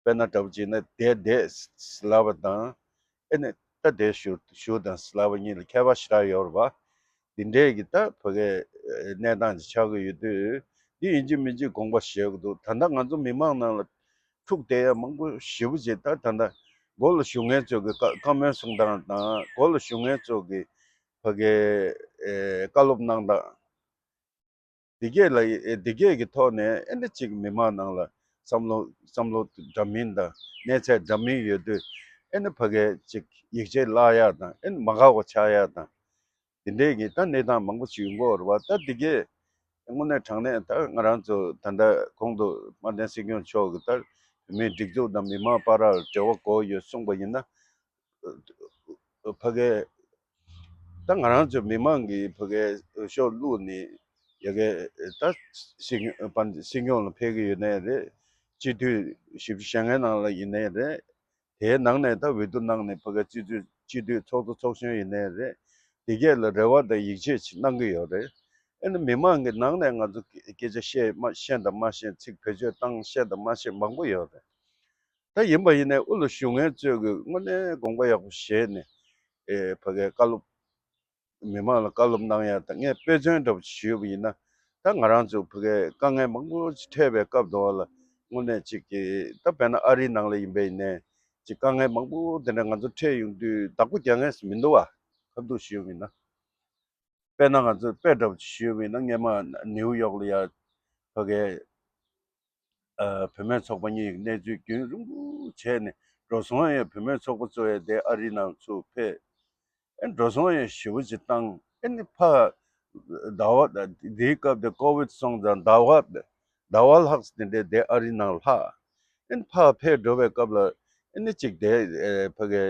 དཔེར་ན་འདྲ་པོ་ཅིག་ན་བསྡད་བསྡད་ཟེར་ལབ་པ་དང་། ཨེ་ནས་ད་བསྡད་བཞུགས་བཞུགས་དང་ཟེར་ལབ་པ་གཉིས་ལ་ཁྱད་པར་ཞེ་དྲག་ཡོད་རེད་པ། འདི་འདྲས་ཀྱི་ད་ཕ་གི་གནས་སྟངས་ཅིག་ཆགས་ཀྱི་ཡོད་དུས། འདི་ཡིན་གཅིག་མིན་གཅིག་དགོངས་པ་བཞེས་དགོས་འདུག་ད་ལྟ་ང་ཚོ་མི་མང་ནང་ལ་འཁྲུག་བསྡད་ཡ་མང་པོ་ཞེ་པོ་ཅིག་ད་ད་ལྟ་འགོ་ལ་བཞུགས་མཁན་ཚོ་གི་བཀའ་བཀའ་མོལ་གསུང་སྟངས་དང་། འགོ་ལ་བཞུགས་མཁན་ཚོ་གི་ཕ་གི་ཨེ་བཀའ་སློབ་གནང་སྟངས། འདི་གས་ལ་ཨེ་འདི་གས་ཀྱི་ཐོག་ནས་ཨེ་ནི་ཅིག་མི་མང་ནང་ལ་བསམ་བློ་བསམ་བློ་འདྲ་མིན་དང་གནས་ཚད་འདྲ་མིན་ཡོད་དུས། ཨེ་ནི་ཕ་གི་ཅིག་ཡིད་ཆེས་བརླག་ཡ་དང་། ཨེ་ནི་མ་དགའ་བ་ཆགས་ཡ་དང་། འདི་འདྲས་ཀྱི་ད་གནས་སྟངས་མང་པོ་ཞིག་ཡོང་གི་ཡོད་རེད་པ། ད་འདི་གས་དངོས་གནས་དྲང་གནས་ད་ང་རང་ཚོ་ད་ལྟ་གོང་དུ་དཔལ་ལྡན་སྲིད་སྐྱོང་མཆོག་གིས་ད་བོད་མིའི་སྒྲིག་འཛུགས་དང་མི་མང་བར་ལ་འབྲེལ་བ་དགོས་ཡོད་གསུངས་པ་ཡིན་ན། ཕ་གི་ད་ང་རང་ཚོ་མི་མང་གིས་ཕ་གི་ཤོག་བླུགས་ནས་ཡ་གི་ད་སྲིད་སྲིད་སྐྱོང་ལ་ཕེབས་ཀྱི་ཡོད་ནའི་རེད། སྤྱི་འཐུས་བཞི་བཅུ་ཞེ་ལྔའི་ནང་ལ་ཡིན་ནའི་རེད། དེའི་ནང་ནས་ད་འོས་བསྡུ་གནང་ནས་ཕ་གི་སྤྱི་འཐུས་སྤྱི་འཐུས་ཚོགས་གཙོ་ཚོགས་གཞོན་ཡིན་ནའི་རེད། དེ་གས་ལ་རེ་བ་དང་ཡིད་ཆེས་ཅིག་གནང་གི་ཡོད་རེད། ཨེ་ནི་མི་མང་གི་ནང་ནས་ང་ཚོ་སྐད་ཆ་བཤད་མ་བཤད་དང་མ་བཤད། ཚིག་བེད་སྤྱོད་བཏང་བཤད་དང་མ་བཤད་མང་པོ་ཡོད་རེད། ད་ཡིན་པ་ཡིན་ནའི་དབུ་ལ་བཞུགས་མཁན་ཚོས་ཀྱི་དངོས་གནས་དགོངས་པ་ཡག་པོ་བཞེས་ནས་ཨེ་ཕ་གིའི་བཀའ་སློབ་མི་མང་ལ་བཀའ་སློབ་གནང་ཡ་དང་། ངས་དཔེ་མཚོན་འདྲ་པོ་ཞུས་པ་ཡིན་ན། ད་ང་རང་ཚོ་ཕ་གིའི་དཀའ་ངལ་མང་པོ་ཅིག་འཕྲད་པའི་སྐབས་དུ་བ་ལ་དངོས་གནས་ཅིག་གི་ད་དཔེར་ན་ཨ་རིའི་ནང་ལ་ཡིན་པ་ཡིན་ནའི་ཅིག་དཀའ་ངལ་མང་པོ་དེ་འདྲ་ང་ཚོ་འཕྲད་ཡོང་དུས་བདག་པོ་རྒྱག་མཁན་ཞིག་མི་འདུག་བ། ཁ་ཐུག་ཞུས་པ་ཡིན་ན། དཔེར་ན་ང་ཚོས་དཔེ་འདྲ་པོ་ཅིག་ཞུས་པ་ཡིན་ན། སྔོན་མ་ནིའུ་ཡོག་ལ་ཡ་ཕ་གིའི་ཨ་བུད་མེད་ཚོགས་པ་གཉིས་ཀྱི་གནས་ཚུལ་རྒྱུན་རིང་པོ་བྱས་ནས་འགྲོ་སོང་ཡ། བུད་མེད་ཚོགས་པ་ཚོ་ཡ་དེ་ཨ་རིའི་ནང་ཚུར་ཕེབས། ཨེ་འགྲོ་སོང་ཡ་ཞེ་པོ་ཅིག་བཏང་། ཨེ་ནི་ཕ་ཟླ་བ་དེའི་སྐབས་དེ་ཀོ་ཝིད་སོང་ཙང་ཟླ་བ་ ཟླ་བ་ལྷག་ཙམ་དེ་འདྲའི་དེ་ཨ་རིའི་ནང་ལྷག་ཨེ་ནི་ཕར་ཕེབས་འགྲོ་བའི་སྐབས་ལ་ཨེ་ནི་གཅིག་དེ་ཨེ་ཕ་གི་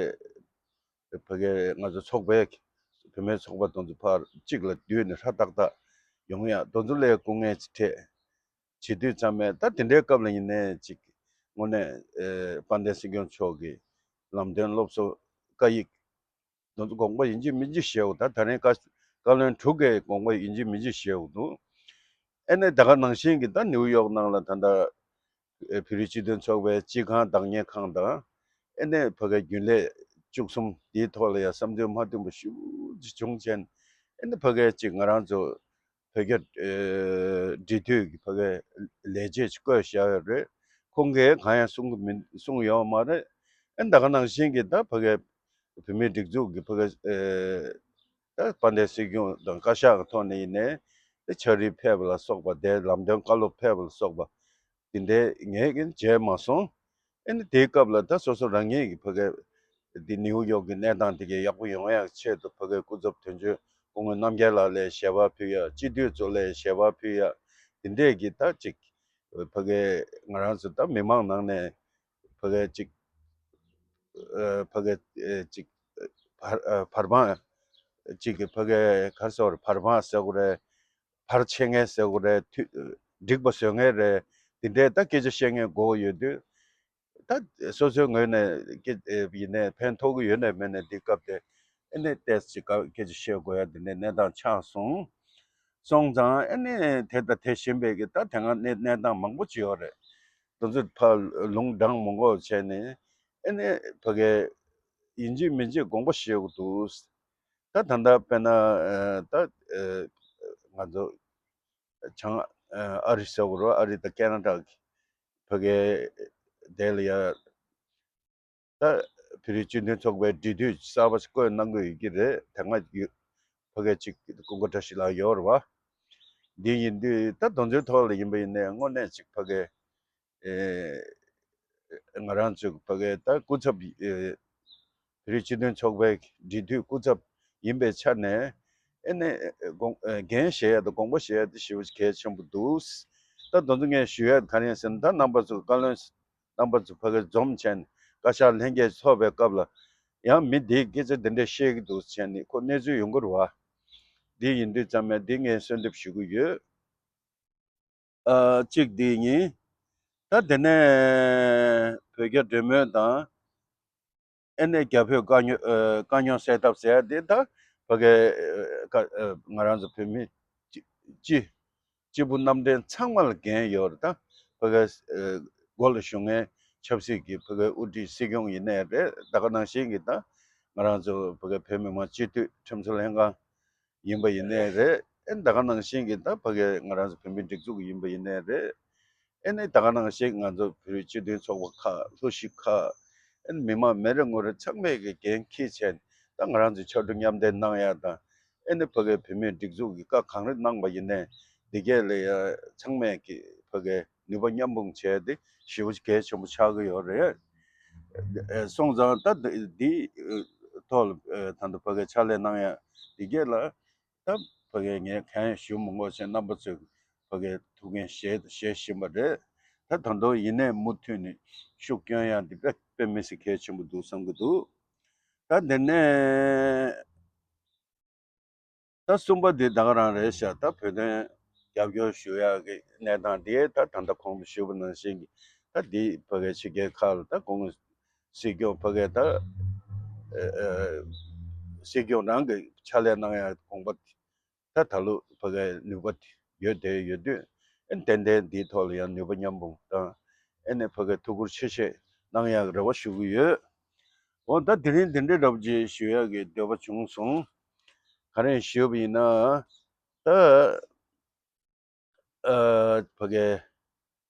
ཕ་གི་ང་ཚོ་ཚོགས་པའི་བུད་མེད་ཚོགས་པ་དེ་ཚོ་ཕར་གཅིག་ལ་བསྡུས་ནས་ཧྲ་ཏག་ཏག་ཡོང་ཡག་དེ་ཚོ་ལ་སྐུ་ངལ་ཅིག་འཕྲད། བྱེད་དུས་ཙམ་པས་ད་དེ་འདྲའི་སྐབས་ལ་ཡིན་ནའི་ཅིག་དངོས་གནས་ཨེ་དཔལ་ལྡན་སྲིད་སྐྱོང་མཆོག་གིས་ལམ་སྟོན་སློབ་གསོ་བཀའ་ཡིག་དེ་ཚོ་དགོངས་པ་ཡིན་གཅིག་མིན་གཅིག་བཞེས་འོ། ད་ད་རིང་བཀའ་བཀའ་བློན་དྲུག་གིས་དགོངས་པ་ཡིན་གཅིག་མིན་གཅིག་བཞེས་འོ་འདུག་ཨེ་ནས་ད་ག་ནང་བཞིན་གྱི་ད་ནིའུ་ཡོག་ནང་ལ་ད་ལྟ་ཨེ་བོད་རིགས་སྤྱི་མཐུན་ཚོགས་པའི་སྤྱི་ཁང་བདག་གཉེར་ཁང་དང་ཨེ་ནས་ཕ་གའི་རྒྱུན་ལས་བཅུ་གསུམ་དེའི་ཐོག་ལ་ཡང་བསམ་ཚུལ་མ་མཐུན་པ་ཞེ་པོ་ཅིག་བྱུང་བྱས་ནས་ཨེ་ནས་ཕ་གའི་ཅིག་ང་རང་ཚོ་བོད་རྒྱ་ཨེ་འབྲེལ་མཐུད་ཀྱི་ཕ་གའི་ལས་བྱེད་ཅིག་བསྐོས་བཞག་ཡོད་རེད། ཁོང་གིས་གང་ཡང་གསུང་གི་མི་གསུང་ཡོད་མ་རེད། ཨེ་ད་ག་ནང་བཞིན་གྱི་ད་ཕ་གའི་བོད་མིའི་སྒྲིག་འཛུགས་ཀྱི་ཕ་གའི་ཨེ་ད་དཔལ་ལྡན་སྲིད་སྐྱོང་དང་བཀའ་ཤག་གི་ཐོག་ནས་ཡིན་ནའི་ད་ཕྱག་བྲིས་ཕེབས་པ་ལ་སོགས་པ་དེ་ལམ་སྟོན་བཀའ་སློབ་ཕེབས་པ་ལ་སོགས་པ་དེ་འདྲའི་ངས་ཀྱང་མཇལ་མ་སོང་། ཨེ་ནི་དེའི་སྐབས་ལ་ད་སོ་སོ་རང་ཉིད་ཀྱི་ཕ་གའི་འདི་ནིའུ་ཡོག་གི་གནས་སྟངས་དེ་གའི་ཡག་པོ་ཡོང་ཡག་ཆེད་དུ་ཕ་གའི་སྐུ་ཚབ་དོན་གཅོད་སྐུ་ངོ་རྣམ་རྒྱལ་ལགས་ལ་ཞལ་པར་ཕུལ་ཡག་སྤྱི་འཐུས་ཚོ་ལ་ཞལ་པར་ཕུལ་ཡག་དེ་འདྲས་ཀྱི་ད་ཅིག་ཕ་གའི་ང་རང་ཚོ་ད་མི་མང་ནང་ནས་ཕ་གའི་ཅིག་ཕ་གའི་ཅིག་བར་བར་དཔང་ཅིག་གི་ཕ་གའི་ག་རེ་ཟེར་བར་དཔང་ཟེར་དགོས་རེད། བར་ཆད་མཁན་ཟེར་དགོས་རེད། འགྲིག་པ་བཟོ་མཁན་རེད། དེ་འདྲའི་ད་སྐད་ཆ་བཤད་མཁན་དགོས་ཡོད་དུས། ད་སོ་སོའི་ངོས་ནས་སྐད་ཡིན་ནའི་ཕན་ཐོགས་ཀྱི་ཡོད་ནའི་མེད་ནའི་འདི་སྐབས་དེ་ཨེ་ནས་ཏོག་ཙམ་སྐད་ཆ་བཤད་དགོས་ཡ་དེ་འདྲའི་གནས་སྟངས་ཆགས་སོང་། སོང་ཙང་ཨེ་ནས་དེ་དང་དེ་བཞིན་པའི་གི་ད་དེ་སྔ་གནས་གནས་སྟངས་མང་པོ་ཅིག་ཡོད་རེད། དེ་ཚོ་ཕར་ལུང་དྲངས་མི་དགོས་བྱས་ནས་ཨེ་ནས་ཕ་གའི་ཡིན་གཅིག་མིན་གཅིག་དགོངས་པ་བཞེས་དགོས་འདུག་ད་ད་ལྟ་དཔེར་ན་ད་ང་ཚོ་བྱང་ཨ་རི་ཟེར་དགོས་རེད། ཨ་རི་དང་ཁེ་ན་ཌ་གི་ཕ་གའི་དེ་ལ་ཡ་ད་བོད་རིགས་སྤྱི་མཐུན་ཚོགས་པའི་འབྲེལ་མཐུད་གསར་པ་ཞིག་བསྐོས་གནང་གི་ཡོད་ཀྱི་རེད། དེ་སྔ་ཡོད་ཕ་གའི་ཅིག་ཀུན་དགའ་བཀྲ་ཤིས་ལགས་ཡོད་རེད་བ། འདི་ཡིན་དུས་ད་དེ་ཚོའི་ཐོག་ལ་ཡིན་པ་ཡིན་ནའི་དངོས་གནས་ཅིག་ཕ་གའི་ཨེ་ང་རང་ཚོའི་ཕ་གའི་ད་སྐུ་ཚབ་ཨེ་བོད་རིགས་སྤྱི་མཐུན་ཚོགས་པའི་འབྲེལ་མཐུད་སྐུ་ཚབ་ཡིན་པའི་ཆ་ནས་ཨེ་ནས་དགོངས་འགན་བཞེས་ཡ་དང་དགོངས་པ་བཞེས་ཡ་དེ་ཞེ་པོ་གལ་ཆེན་པོ་འདུག་ད་དེ་ཚོ་ངས་ཞུ་ཡ་ག་རེ་ཡིན་ཟེར་ན་ད་རྣམ་པ་ཚོ་བཀའ་བློན་རྣམ་པ་ཚོ་ཕ་གིར་འཛོམས་བྱས་ནས་བཀའ་ཤག་ལྷན་རྒྱས་ཚོགས་པའི་སྐབས་ལ་ཡང་མི་འདིས་སྐད་ཆ་འདི་འདྲ་བཤད་ཀྱི་འདུག་བྱས་ནས་ཁོ་གནས་ཚུལ་ཡོང་གི་རེད་བ། འདི་ཡིན་དུས་ཙམ་ནས་འདི་ངས་གསོལ་འདེབས་ཞུ་གི་ཡོད། ཨ་གཅིག་འདི་ཡིན། ད་དེ་ནས་བོད་རྒྱ་འབྲེལ་མོལ་དང་ཨེ་ནས་རྒྱ་བོད་དཀའ་རྙོག་ཨ་དཀའ་རྙོག་སེལ་ཐབས་ཟེར་ཡ་དེ་ད་ཕ་གི་ཨ་ང་རང་ཚོ་བོད་མི་སྤྱི་སྤྱི་སྤྱི་བོ་རྣམ་འདྲེན་ཚང་མ་ལ་འགན་ཡོད་རེད། ད་ཕ་གི་ཨ་འགོ་ལ་ཞུགས་མཁན་ཆབ་སྲིད་ཀྱི་ཕ་གི་དབུ་ཁྲིད་སྲིད་སྐྱོང་ཡིན་ནའི་རེད། ད་ག་ནང་བཞིན་གྱི་ད་ང་རང་ཚོ་ཕ་གི་བོད་མི་མང་སྤྱི་འཐུས་ཁྲིམས་བཟོ་ལྷན་ཁང་ཡིན་པ་ཡིན་ནའི་རེད། ཨེ་ད་ག་ནང་བཞིན་གྱི་ད་ཕ་གི་ང་རང་ཚོ་བོད་མིའི་སྒྲིག་འཛུགས་ཡིན་པ་ཡིན་ནའི་རེད། ཨེ་ནས་ད་ག་ནང་བཞིན་ང་ཚོ་བོད་རིགས་སྤྱི་མཐུན་ཚོགས་པ་ཁག་ལྷོ་གཞིས་ཁག་ཨེ་ནས་མི་མང་མི་རེ་ངོ་རེ་ཚང་མས་ཀྱི་འགན་འཁྱེར་བྱས་ད་ང་རང་ཚོའི་ཕྱར་གྲུ་མཉམ་འདེགས་གནང་ཡ་དང་ཨེ་ནས་ཕ་གིའི་བོད་མིའི་སྒྲིག་འཛུགས་ཀྱི་བཀའ་གང་རེ་གནང་པ་ཡིན་ནའི་འདི་གས་ལ་ཡ་ཚང་མས་ཀྱི་ཕ་གིའི་ནུས་པ་མཉམ་སྤུངས་བྱས་ཏེ་ཞེ་པོ་གལ་ཆེན་པོ་ཆགས་ཀྱི་ཡོད་རེད། ཨེ་སོང་ཙང་ད་འདི་འདི་ཐོག་ལ་ཨེ་ད་ལྟ་ཕ་གིའི་ཕྱག་ལས་གནང་ཡ་འདི་གས་ལ། ད་ཕ་གིར་ངས་གང་ཡང་ཞུ་མི་དགོས་ཟེར་རྣམ་པ་ཚོས་ཕ་གིར་ཐུགས་འགན་བཞེས་བཞེས་བཞིན་པ་རེད། ད་ད་དུང་ཡིན་ནའི་མུ་མཐུད་ནས་ཤུགས་སྐྱོན་ཡག་འདི་དཔེ་དཔེ་མི་སྲིད་གལ་ཆེན་པོ་འདུག་བསམ་གྱི་འདུག་ད་འདི་ནས་ད་གསུམ་པ་འདི་ད་ག་རང་རེད་ཤག་ད་བོད་དོན་རྒྱབ་སྐྱོར་ཞུ་ཡག་གི་གནས་སྟངས་འདི་ད་ད་ལྟ་གོང་དུ་ཞུས་པ་ནང་བཞིན་གྱི་ད་འདི་ཕ་གིའི་ཕྱི་རྒྱལ་ཁག་ལ་ད་གོང་སྲིད་སྐྱོང་ཕ་གིའི་ད་ཨ་ཨ་སྲིད་སྐྱོང་རང་གི་ཕྱག་ལས་གནང་ཡག་དགོངས་པ་ད་ད་ལོ་ཕ་གིའི་ནུས་པ་ཡོད་དེ་ཡོད་དུས་ཨེ་ཏན་ཏན་འདིའི་ཐོག་ལ་ཡང་ནུས་པ་མཉམ་སྤུངས་དང་ཨེ་ནས་ཕ་གིའི་ཐུགས་ཁུར་ཆེ་བཞེས་གནང་ཡག་རེ་བ་ཞུ་གི་ཡོད། འོ་ད་དེ་རིང་འདི་འདྲའི་རབ་ཅིག་ཞུ་ཡག་གི་འདོད་པ་བྱུང་སོང་། ག་རེ་ཞུས་པ་ཡིན་ན་ད། ཨ་ཕ་གིའི་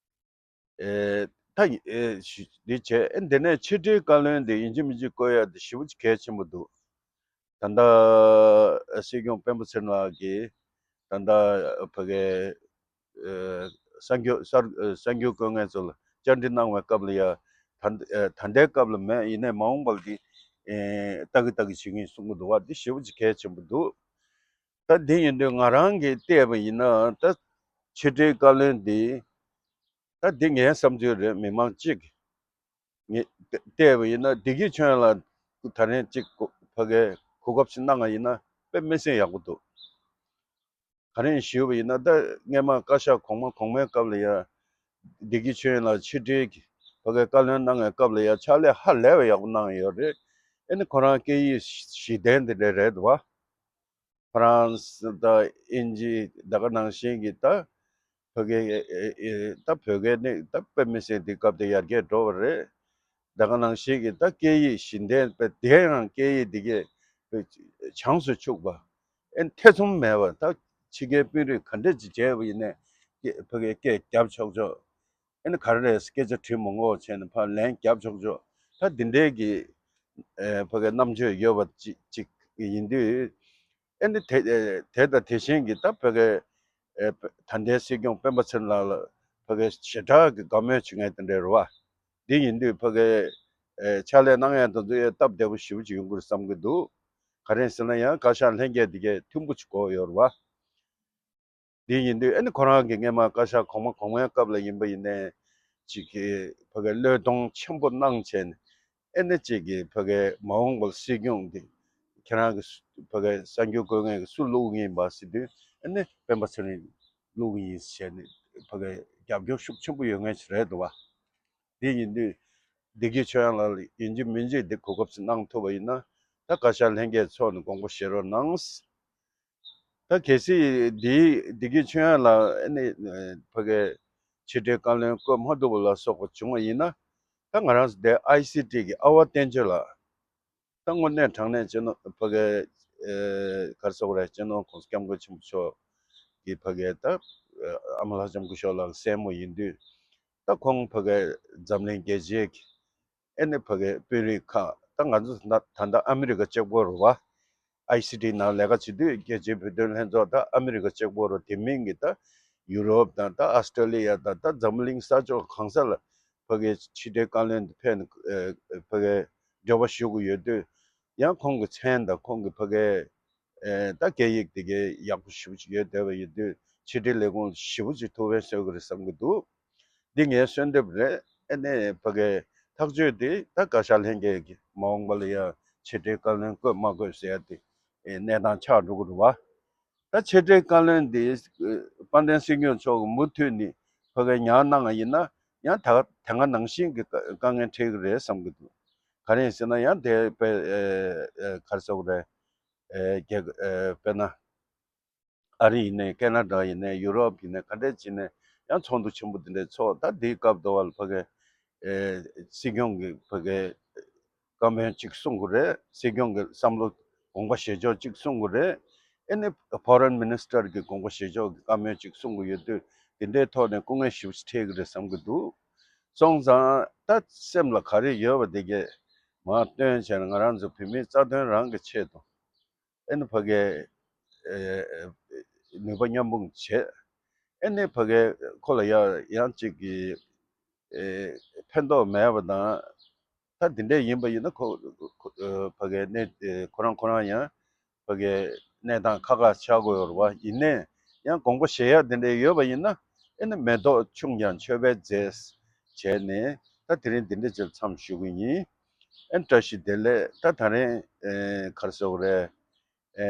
ཨེ་ད་ཨེ་ཞུ་འདི་བྱས་ཨེ་འདི་ནས་ཕྱི་དྲིལ་བཀའ་བློན་འདི་ཡིན་གཅིག་མིན་གཅིག་བསྐོ་ཡ་འདི་ཞེ་པོ་ཅིག་གལ་ཆེན་པོ་འདུག་ད་ལྟ་ཨ་སྲིད་སྐྱོང་སྤེན་པ་ཚེ་རིང་ལགས་ཀྱིས་ད་ལྟ་ཕ་གིའི་ཨེ་གསར་འགོད་གསར་ཨེ་གསར་འགོད་བསྐོ་མཁན་ཚོ་ལ་བཅར་འདྲི་གནང་བའི་སྐབས་ལ་ཡ་ད་ཨེ་ད་ལྟའི་སྐབས་ལ་མེད་ཡིན་ནའི་མ་འོངས་པ་ལ་འདི་ཨེ་ལྟ་གི་ལྟ་གི་བྱེད་ཀྱི་ཡིན་གསུང་གི་འདུག་བ། འདི་ཞེ་པོ་ཅིག་གལ་ཆེན་པོ་འདུག་ད་འདི་ཡིན་དུས་ང་རང་གིས་བལྟས་པ་ཡིན་ན་ད་ཕྱི་དྲིལ་བཀའ་བློན་འདི་ ད་འདི་ངའི་བསམ་ཚུལ་རེད། མི་མང་གཅིག་ངས་བལྟས་པ་ཡིན་ན། བདེ་སྐྱིད་ཆོས་དབྱངས་ལགས་ད་རིང་གཅིག་གོ་ཕ་གིའི་གོ་སྐབས་ཤིག་གནང་བ་ཡིན་ན་དཔེ་མི་སྲིད་ཡག་པོ་འདུག་ག་རེ་ཞུས་པ་ཡིན་ན། ད་སྔས་མ་བཀའ་ཤག་གོང་མ་གོང་མའི་སྐབས་ལ་ཡ་བདེ་སྐྱིད་ཆོས་དབྱངས་ལགས་ཕྱི་དྲིལ་གྱི་ཕ་གིའི་བཀའ་བློན་གནང་བའི་སྐབས་ལ་ཡ་ཕྱག་ལས་ཧ་ལས་པ་ཡག་པོ་གནང་ཡོད་རེད། ཨེ་ནི་ཁོ་རང་སྐད་ཡིག་གཞི་རྟེན་དེ་འདྲ་རེད་འདུག་བ། ཧྥ་རན་སི་དང་དབྱིན་ཇི་ད་ག་ནང་བཞིན་གྱི་ད་ཕ་གི་ཨེ་ཨེ་ད་བོད་སྐད་ནི་ད་དཔེ་མི་སྲིད་འདི་སྐབས་དེ་ཡར་རྒྱས་འགྲོ་བ་རེད། ད་ག་ནང་བཞིན་གྱི་ད་སྐད་ཡིག་གཞི་རྟེན་དཔེ་དེ་ཡང་སྐད་ཡིག་འདི་གས་བྱང་སུ་ཆུག་པ། ཨེ་ཐེ་ཚོམ་མེད་པ་ད་ཕྱི་རྒྱལ་དཔོན་རིགས་ག་འདྲས་ཅིག་བྱས་པ་ཡིན་ནའི་སྐད་ཕ་གིའི་སྐད་རྒྱབ་ཆོག་ཆོག་ཨེ་ནི་ག་རེ་རེད། སྐད་ཆ་དྲི་མི་དགོས་བྱས་ནས་ཕར་ལན་རྒྱབ་ཆོག་ཆོག་ད་འདི་འདྲའི་གི་ཨེ་ཕ་གིའི་རྣམ་དཔྱོད་ཡོད་པ་ཅིག་ཅིག་ཡིན་དུས། ཨེ་ནི་དེ་ཨེ་དེ་དང་དེ་བཞིན་གྱི་ད་ཕ་གིའི་ཨེ་ད་ལྟའི་སྲིད་སྐྱོང་སྤེན་པ་ཚེ་རིང་ལགས་ལ་ཕ་གིའི་ཞེ་དྲག་གི་དགའ་མོས་བྱེད་མཁན་དེ་འདྲ་རེད་བ། འདི་ཡིན་དུས་ཕ་གིའི་ཨེ་ཕྱག་ལས་གནང་ཡ་དེ་ཚོ་ཡ་སྟབས་བདེ་པོ་ཞེ་པོ་ཅིག་ཡོང་གི་རེད་བསམ་གྱི་འདུག་ག་རེ་ཟེར་ན་ཡང་བཀའ་ཤག་ལྷན་རྒྱས་འདི་གས་མཐུན་པོ་ཅིག་དགོས་ཡོད་རེད་བ། འདི་ཡིན་དུས་ཨེ་ནི་ཁོ་རང་གིས་སྔས་མ་བཀའ་ཤག་གོང་མ་གོང་མའི་སྐབས་ལ་ཡིན་པ་ཡིན་ནའི་ཅིག་གི་ཕ་གིའི་བློས་གཏོང་ཆེན་པོ་གནང་བྱས་ནས་ཨེ་ནི་ཅིག་གི་ཕ་གིའི་མ་འོངས་པར་སྲིད་སྐྱོང་འདི་ཁྱེད་རང་གི་སུ་ཕ་གིའི་གསར་འགྱུར་བཀོད་མཁན་གྱིས་སུ་བླུག་གི་ཡིན་པ་ཟེར་དུས་ཨེ་ནི་སྤེན་པ་ཚེ་རིང་བླུག་གི་ཡིན་ཟེར་ནས་ཕ་གིའི་རྒྱབ་སྐྱོར་ཤུགས་ཆེན་པོ་ཡོད་མཁན་ཞིག་རེད་འདུག་བ། འདི་ཡིན་དུས་བདེ་སྐྱིད་ཆོས་དབྱངས་ལགས་ལ་ཡིན་གཅིག་མིན་གཅིག་འདི་གོ་སྐབས་ཤིག་གནང་ཐུབ་པ་ཡིན་ན་ད་བཀའ་ཤག་ལྷན་རྒྱས་ཚོགས་ནས་དགོངས་པ་བཞེས་རོགས་གནང་། ད་གལ་སྲིད་འདིའི་བདེ་སྐྱིད་ཆོས་དབྱངས་ལགས་ཨ་ནི་ཕ་གིའི་ཕྱི་དྲིལ་བཀའ་བློན་བསྐོ་མ་ཐུབ་པ་ལ་སོགས་པ་བྱུང་བ་ཡིན་ན། ད་ང་རང་ཚོ་འདི་ཨའི་སི་ཊི་གི་ཨ་ཝ་བསྟན་ཆོས་ལགས། ད་དངོས་གནས་དྲང་གནས་སྤྱི་ནོར་ཕ་གིའི་ཨེ་ག་རེ་ཟེར་དགོས་རེད། སྤྱི་ནོར་༸གོང་ས་༸སྐྱབས་མགོན་ཆེན་པོ་མཆོག་གི་ཕ་གིའི་ད་ཨ་མ་ལྷ་ལྕམ་སྐུ་ཞབས་ལགས་སྲས་མོ་ཡིན་དུས། ད་ཁོང་ཕ་གིའི་འཛམ་གླིང་རྒྱལ་སྤྱིའི་གི་ཨེ་ནི་ཕ་གིའི་དཔོན་རིགས་ཁག་ད་ང་ཚོ་ད་ད་ལྟ་ཨ་མི་རི་ཀ་གཅིག་པོ་རེད་བ། ཨའི་སི་ཊི་ནང་ལས་ཀ་བྱེད་དུས་རྒྱལ་སྤྱིའི་བོད་དོན་ལྷན་ཚོགས་ད་ཨ་མི་རི་ཀ་གཅིག་པོ་རེད། དེ་མིན་གྱི་ད་ཡུ་རོབ་དང་ད་ཨ་སི་ཀྲོ་ལི་ཡ་དང་ད་འཛམ་གླིང་ས་ཕྱོགས་གང་ས་ལ་ཕ་གིའི་ཕྱི་དྲིལ་བཀའ་བློན་དུ་ཕེབས་ནས་ཨེ་ཕ་གིའི་འབྲེལ་བ་ཞུ་གི་ཡོད་དུས། ཡང་ཁོང་གི་མཚན་དང་ཁོང་གི་ཕ་གིའི་ཨེ་ད་སྐད་ཡིག་དེ་གའི་ཡག་པོ་ཞེ་པོ་ཅིག་ཡོད་བསྡད་པ་ཡིན་དུས་ཕྱི་དྲིལ་ལས་ཁུངས་ཞེ་པོ་ཅིག་ཐུགས་ཕན་གསོས་ཀྱི་རེད་བསམ་གྱི་འདུག་འདི་ངའི་གསོལ་འདེབས་རེད། ཨེ་ནས་ཕ་གིའི་ཐག་གཅོད་དེ་ད་བཀའ་ཤག་ལྷན་རྒྱས་ཀྱིས་མ་འོངས་པ་ལ་ཡང་ཕྱི་དྲིལ་བཀའ་བློན་བསྐོས་མ་བསྐོས་ཟེར་ཡ་དེ་ཨེ་གནས་སྟངས་ཆགས་འགྲོ་གི་རེད་བ། ད་ཕྱི་དྲིལ་བཀའ་བློན་དེ་ཨེ་དཔལ་ལྡན་སྲིད་སྐྱོང་མཆོག་གིས་མུ་མཐུད་ནས་ཕ་གིར་ཉར་གནང་བ་ཡིན་ན་ཡང་ད་དེ་སྔ་ནང་བཞིན་གྱི་དཀའ་དཀའ་ངལ་འཕྲད་ཀྱི་རེད་བསམ་གྱི་འདུག་ག་རེ་ཡིན་ཟེར་ན་ཡང་དེ་དཔེ་ཨེ་ཨེ་ག་རེ་ཟེར་དགོས་རེད། ཨེ་རྒྱ་ཨེ་དཔེར་ན། ཨ་རི་ཡིན་ནའི་ཁེ་ན་ཌ་ཡིན་ནའི་ཡུ་རོབ་ཡིན་ནའི་ག་འདྲས་བྱས་ནའི་ཡང་ཚོགས་འདུ་ཆེན་པོ་འདི་འདྲས་ཚོགས། ད་འདིའི་སྐབས་དུ་བ་ལ་ཕ་གི་ཨེ་སྲིད་སྐྱོང་གི་ཕ་གི་བཀའ་མོལ་གཅིག་གསུང་དགོས་རེད། སྲིད་སྐྱོང་གི་བསམ་བློ་དགོངས་པ་བཞེས་ཕྱོགས་གཅིག་གསུང་དགོས་རེད། ཨེ་ནི་ཕོ་རེན་མི་ནི་སི་ཊར་གི་དགོངས་པ་བཞེས་ཕྱོགས་ཀྱི་བཀའ་མོལ་གཅིག་གསུང་དགོས་ཡོད་དུས་འདི་འདྲའི་ཐོག་ནས་སྐུ་ངལ་ཞེ་པོ་ཅིག་འཕྲད་ཀྱི་རེད་བསམ་གྱི་འདུག་སོང་ཙང་ད་སེམས་ལ་ག་རེ་ཡོད་པ་དེ་གས་མར་བཏོན་བྱས་ནས་ང་རང་ཚོ་བོད་མིའི་རྩ་དོན་རང་གི་ཆེད་དུ། ཨེ་ནི་ཕ་གིའི་ཨེ་ནུས་པ་མཉམ་སྤུངས་བྱེད། ཨེ་ནི་ཕ་གིའི་ཁོ་ལ་ཡང་ཡང་ཅིག་གི་ཨེ་ཕན་ཐོགས་མེད་པ་དང་། ད་འདི་འདྲས་ཡིན་པ་ཡིན་ན་ཁོ་ཁོ་ཨེ་ཕ་གིའི་གནས་ཨེ་ཁོ་རང་ཁོ་རང་ཡང་ཕ་གིའི་གནས་སྟངས་ཁག་ཁག་ཆགས་ཀྱི་ཡོད་རེད་བ། ཡིན་ནའི་ཡང་དགོངས་པ་བཞེས་ཡག་འདི་འདྲས་ཡོད་པ་ཡིན་ན་ཨེ་ནི་མེ་ཏོག་ཆུང་ཀྱང་མཆོད་པའི་རྫས་བྱས་ནས་ད་དེ་རིང་འདི་འདྲས་ཅིག་མཚམས་ཞུ་གི་ཡིན། ཨེ་ནི་བཀྲ་ཤིས་བདེ་ལེགས། ད་ད་རིང་ཨེ་ག་རེ་ཟེར་དགོས་རེད། ཨེ་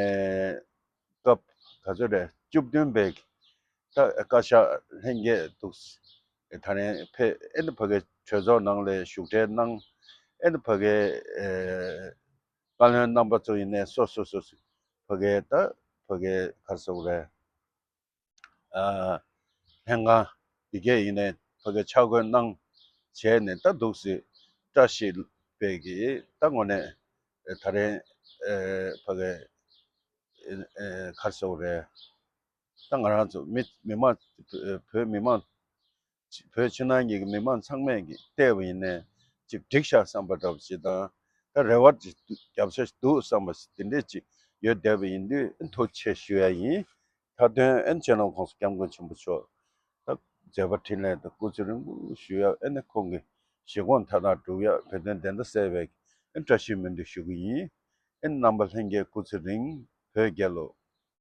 སྐབས་ག་ཚོད་རེད། བཅུ་བདུན་པའི་ད་བཀའ་ཤག་ལྷན་རྒྱས་འདུག་ད་རིང་ཕེབས། ཨེ་ནི་ཕ་གིའི་གྲོས་ཚོགས་ནང་ལ་བཞུགས་གྲལ་གནང་། ཨེ་ནི་ཕ་གིའི་ཨེ་བཀའ་བློན་རྣམ་པ་ཚོ་ཡིན་ནའི་སོ་སོ་སོ་སོ་ཕ་གིའི་ད་ཕ་གིའི་ག་རེ་ཟེར་དགོས་རེད། ཨ་ལྷན་ཁང་འདི་གས་ཡིན་ནའི་ཕ་གིའི་ཆ་བགོས་གནང་བྱས་ནས་ད་འདུག་སེ་བཀྲ་ཤིས་པའི་གི་ད་དངོས་གནས་ད་རིང་ཨེ་ཕ་གིའི་ཨེ་ཨེ་ག་རེ་ཟེར་དགོས་རེད། ད་ང་རང་ཚོ་མི་མི་མང་བོད་མི་མང་བོད་ཕྱི་ནང་གཉིས་ཀྱི་མི་མང་ཚང་མས་ཀྱིས་བལྟས་པ་ཡིན་ནའི་ཅིག་འགྲིག་ཤག་བསམ་པ་འདྲ་བོ་ཞིག་དང་། ད་རེ་བ་ཅིག་རྒྱབ་ཤ་ཞིག་འདུག་བསམ་པ་ཞིག་དེ་འདྲས་ཅིག་ཡོད་བསྡད་པ་ཡིན་དུས་ཐུགས་རྗེ་ཆེ་ཞུ་ཡ་ཡིན། མཐའ་དོན་ཨེ་ནི་སྤྱི་ནོར་༸གོང་ས་༸སྐྱབས་མགོན་ཆེན་པོ་མཆོག་ད་མཛད་པ་འཕྲིན་ལས་དང་སྐུ་ཚེ་རིང་པོ་ཞུ་ཡ། ཨེ་ནི་ཁོང་གི་བཞེད་དགོངས་མཐའ་དག་སྒྲུབ་ཡ། བོད་དོན་བདེན་མཐའ་གསལ་བའི་ཨེ་ནི་བཀྲ་ཤིས་སྨོན་འདུན་ཞུ་གི་ཡིན། ཨེ་ནི་རྣམ་པ་ལྷན་རྒྱས་སྐུ་ཚེ་རིང་། བོད་རྒྱལ་ལོ།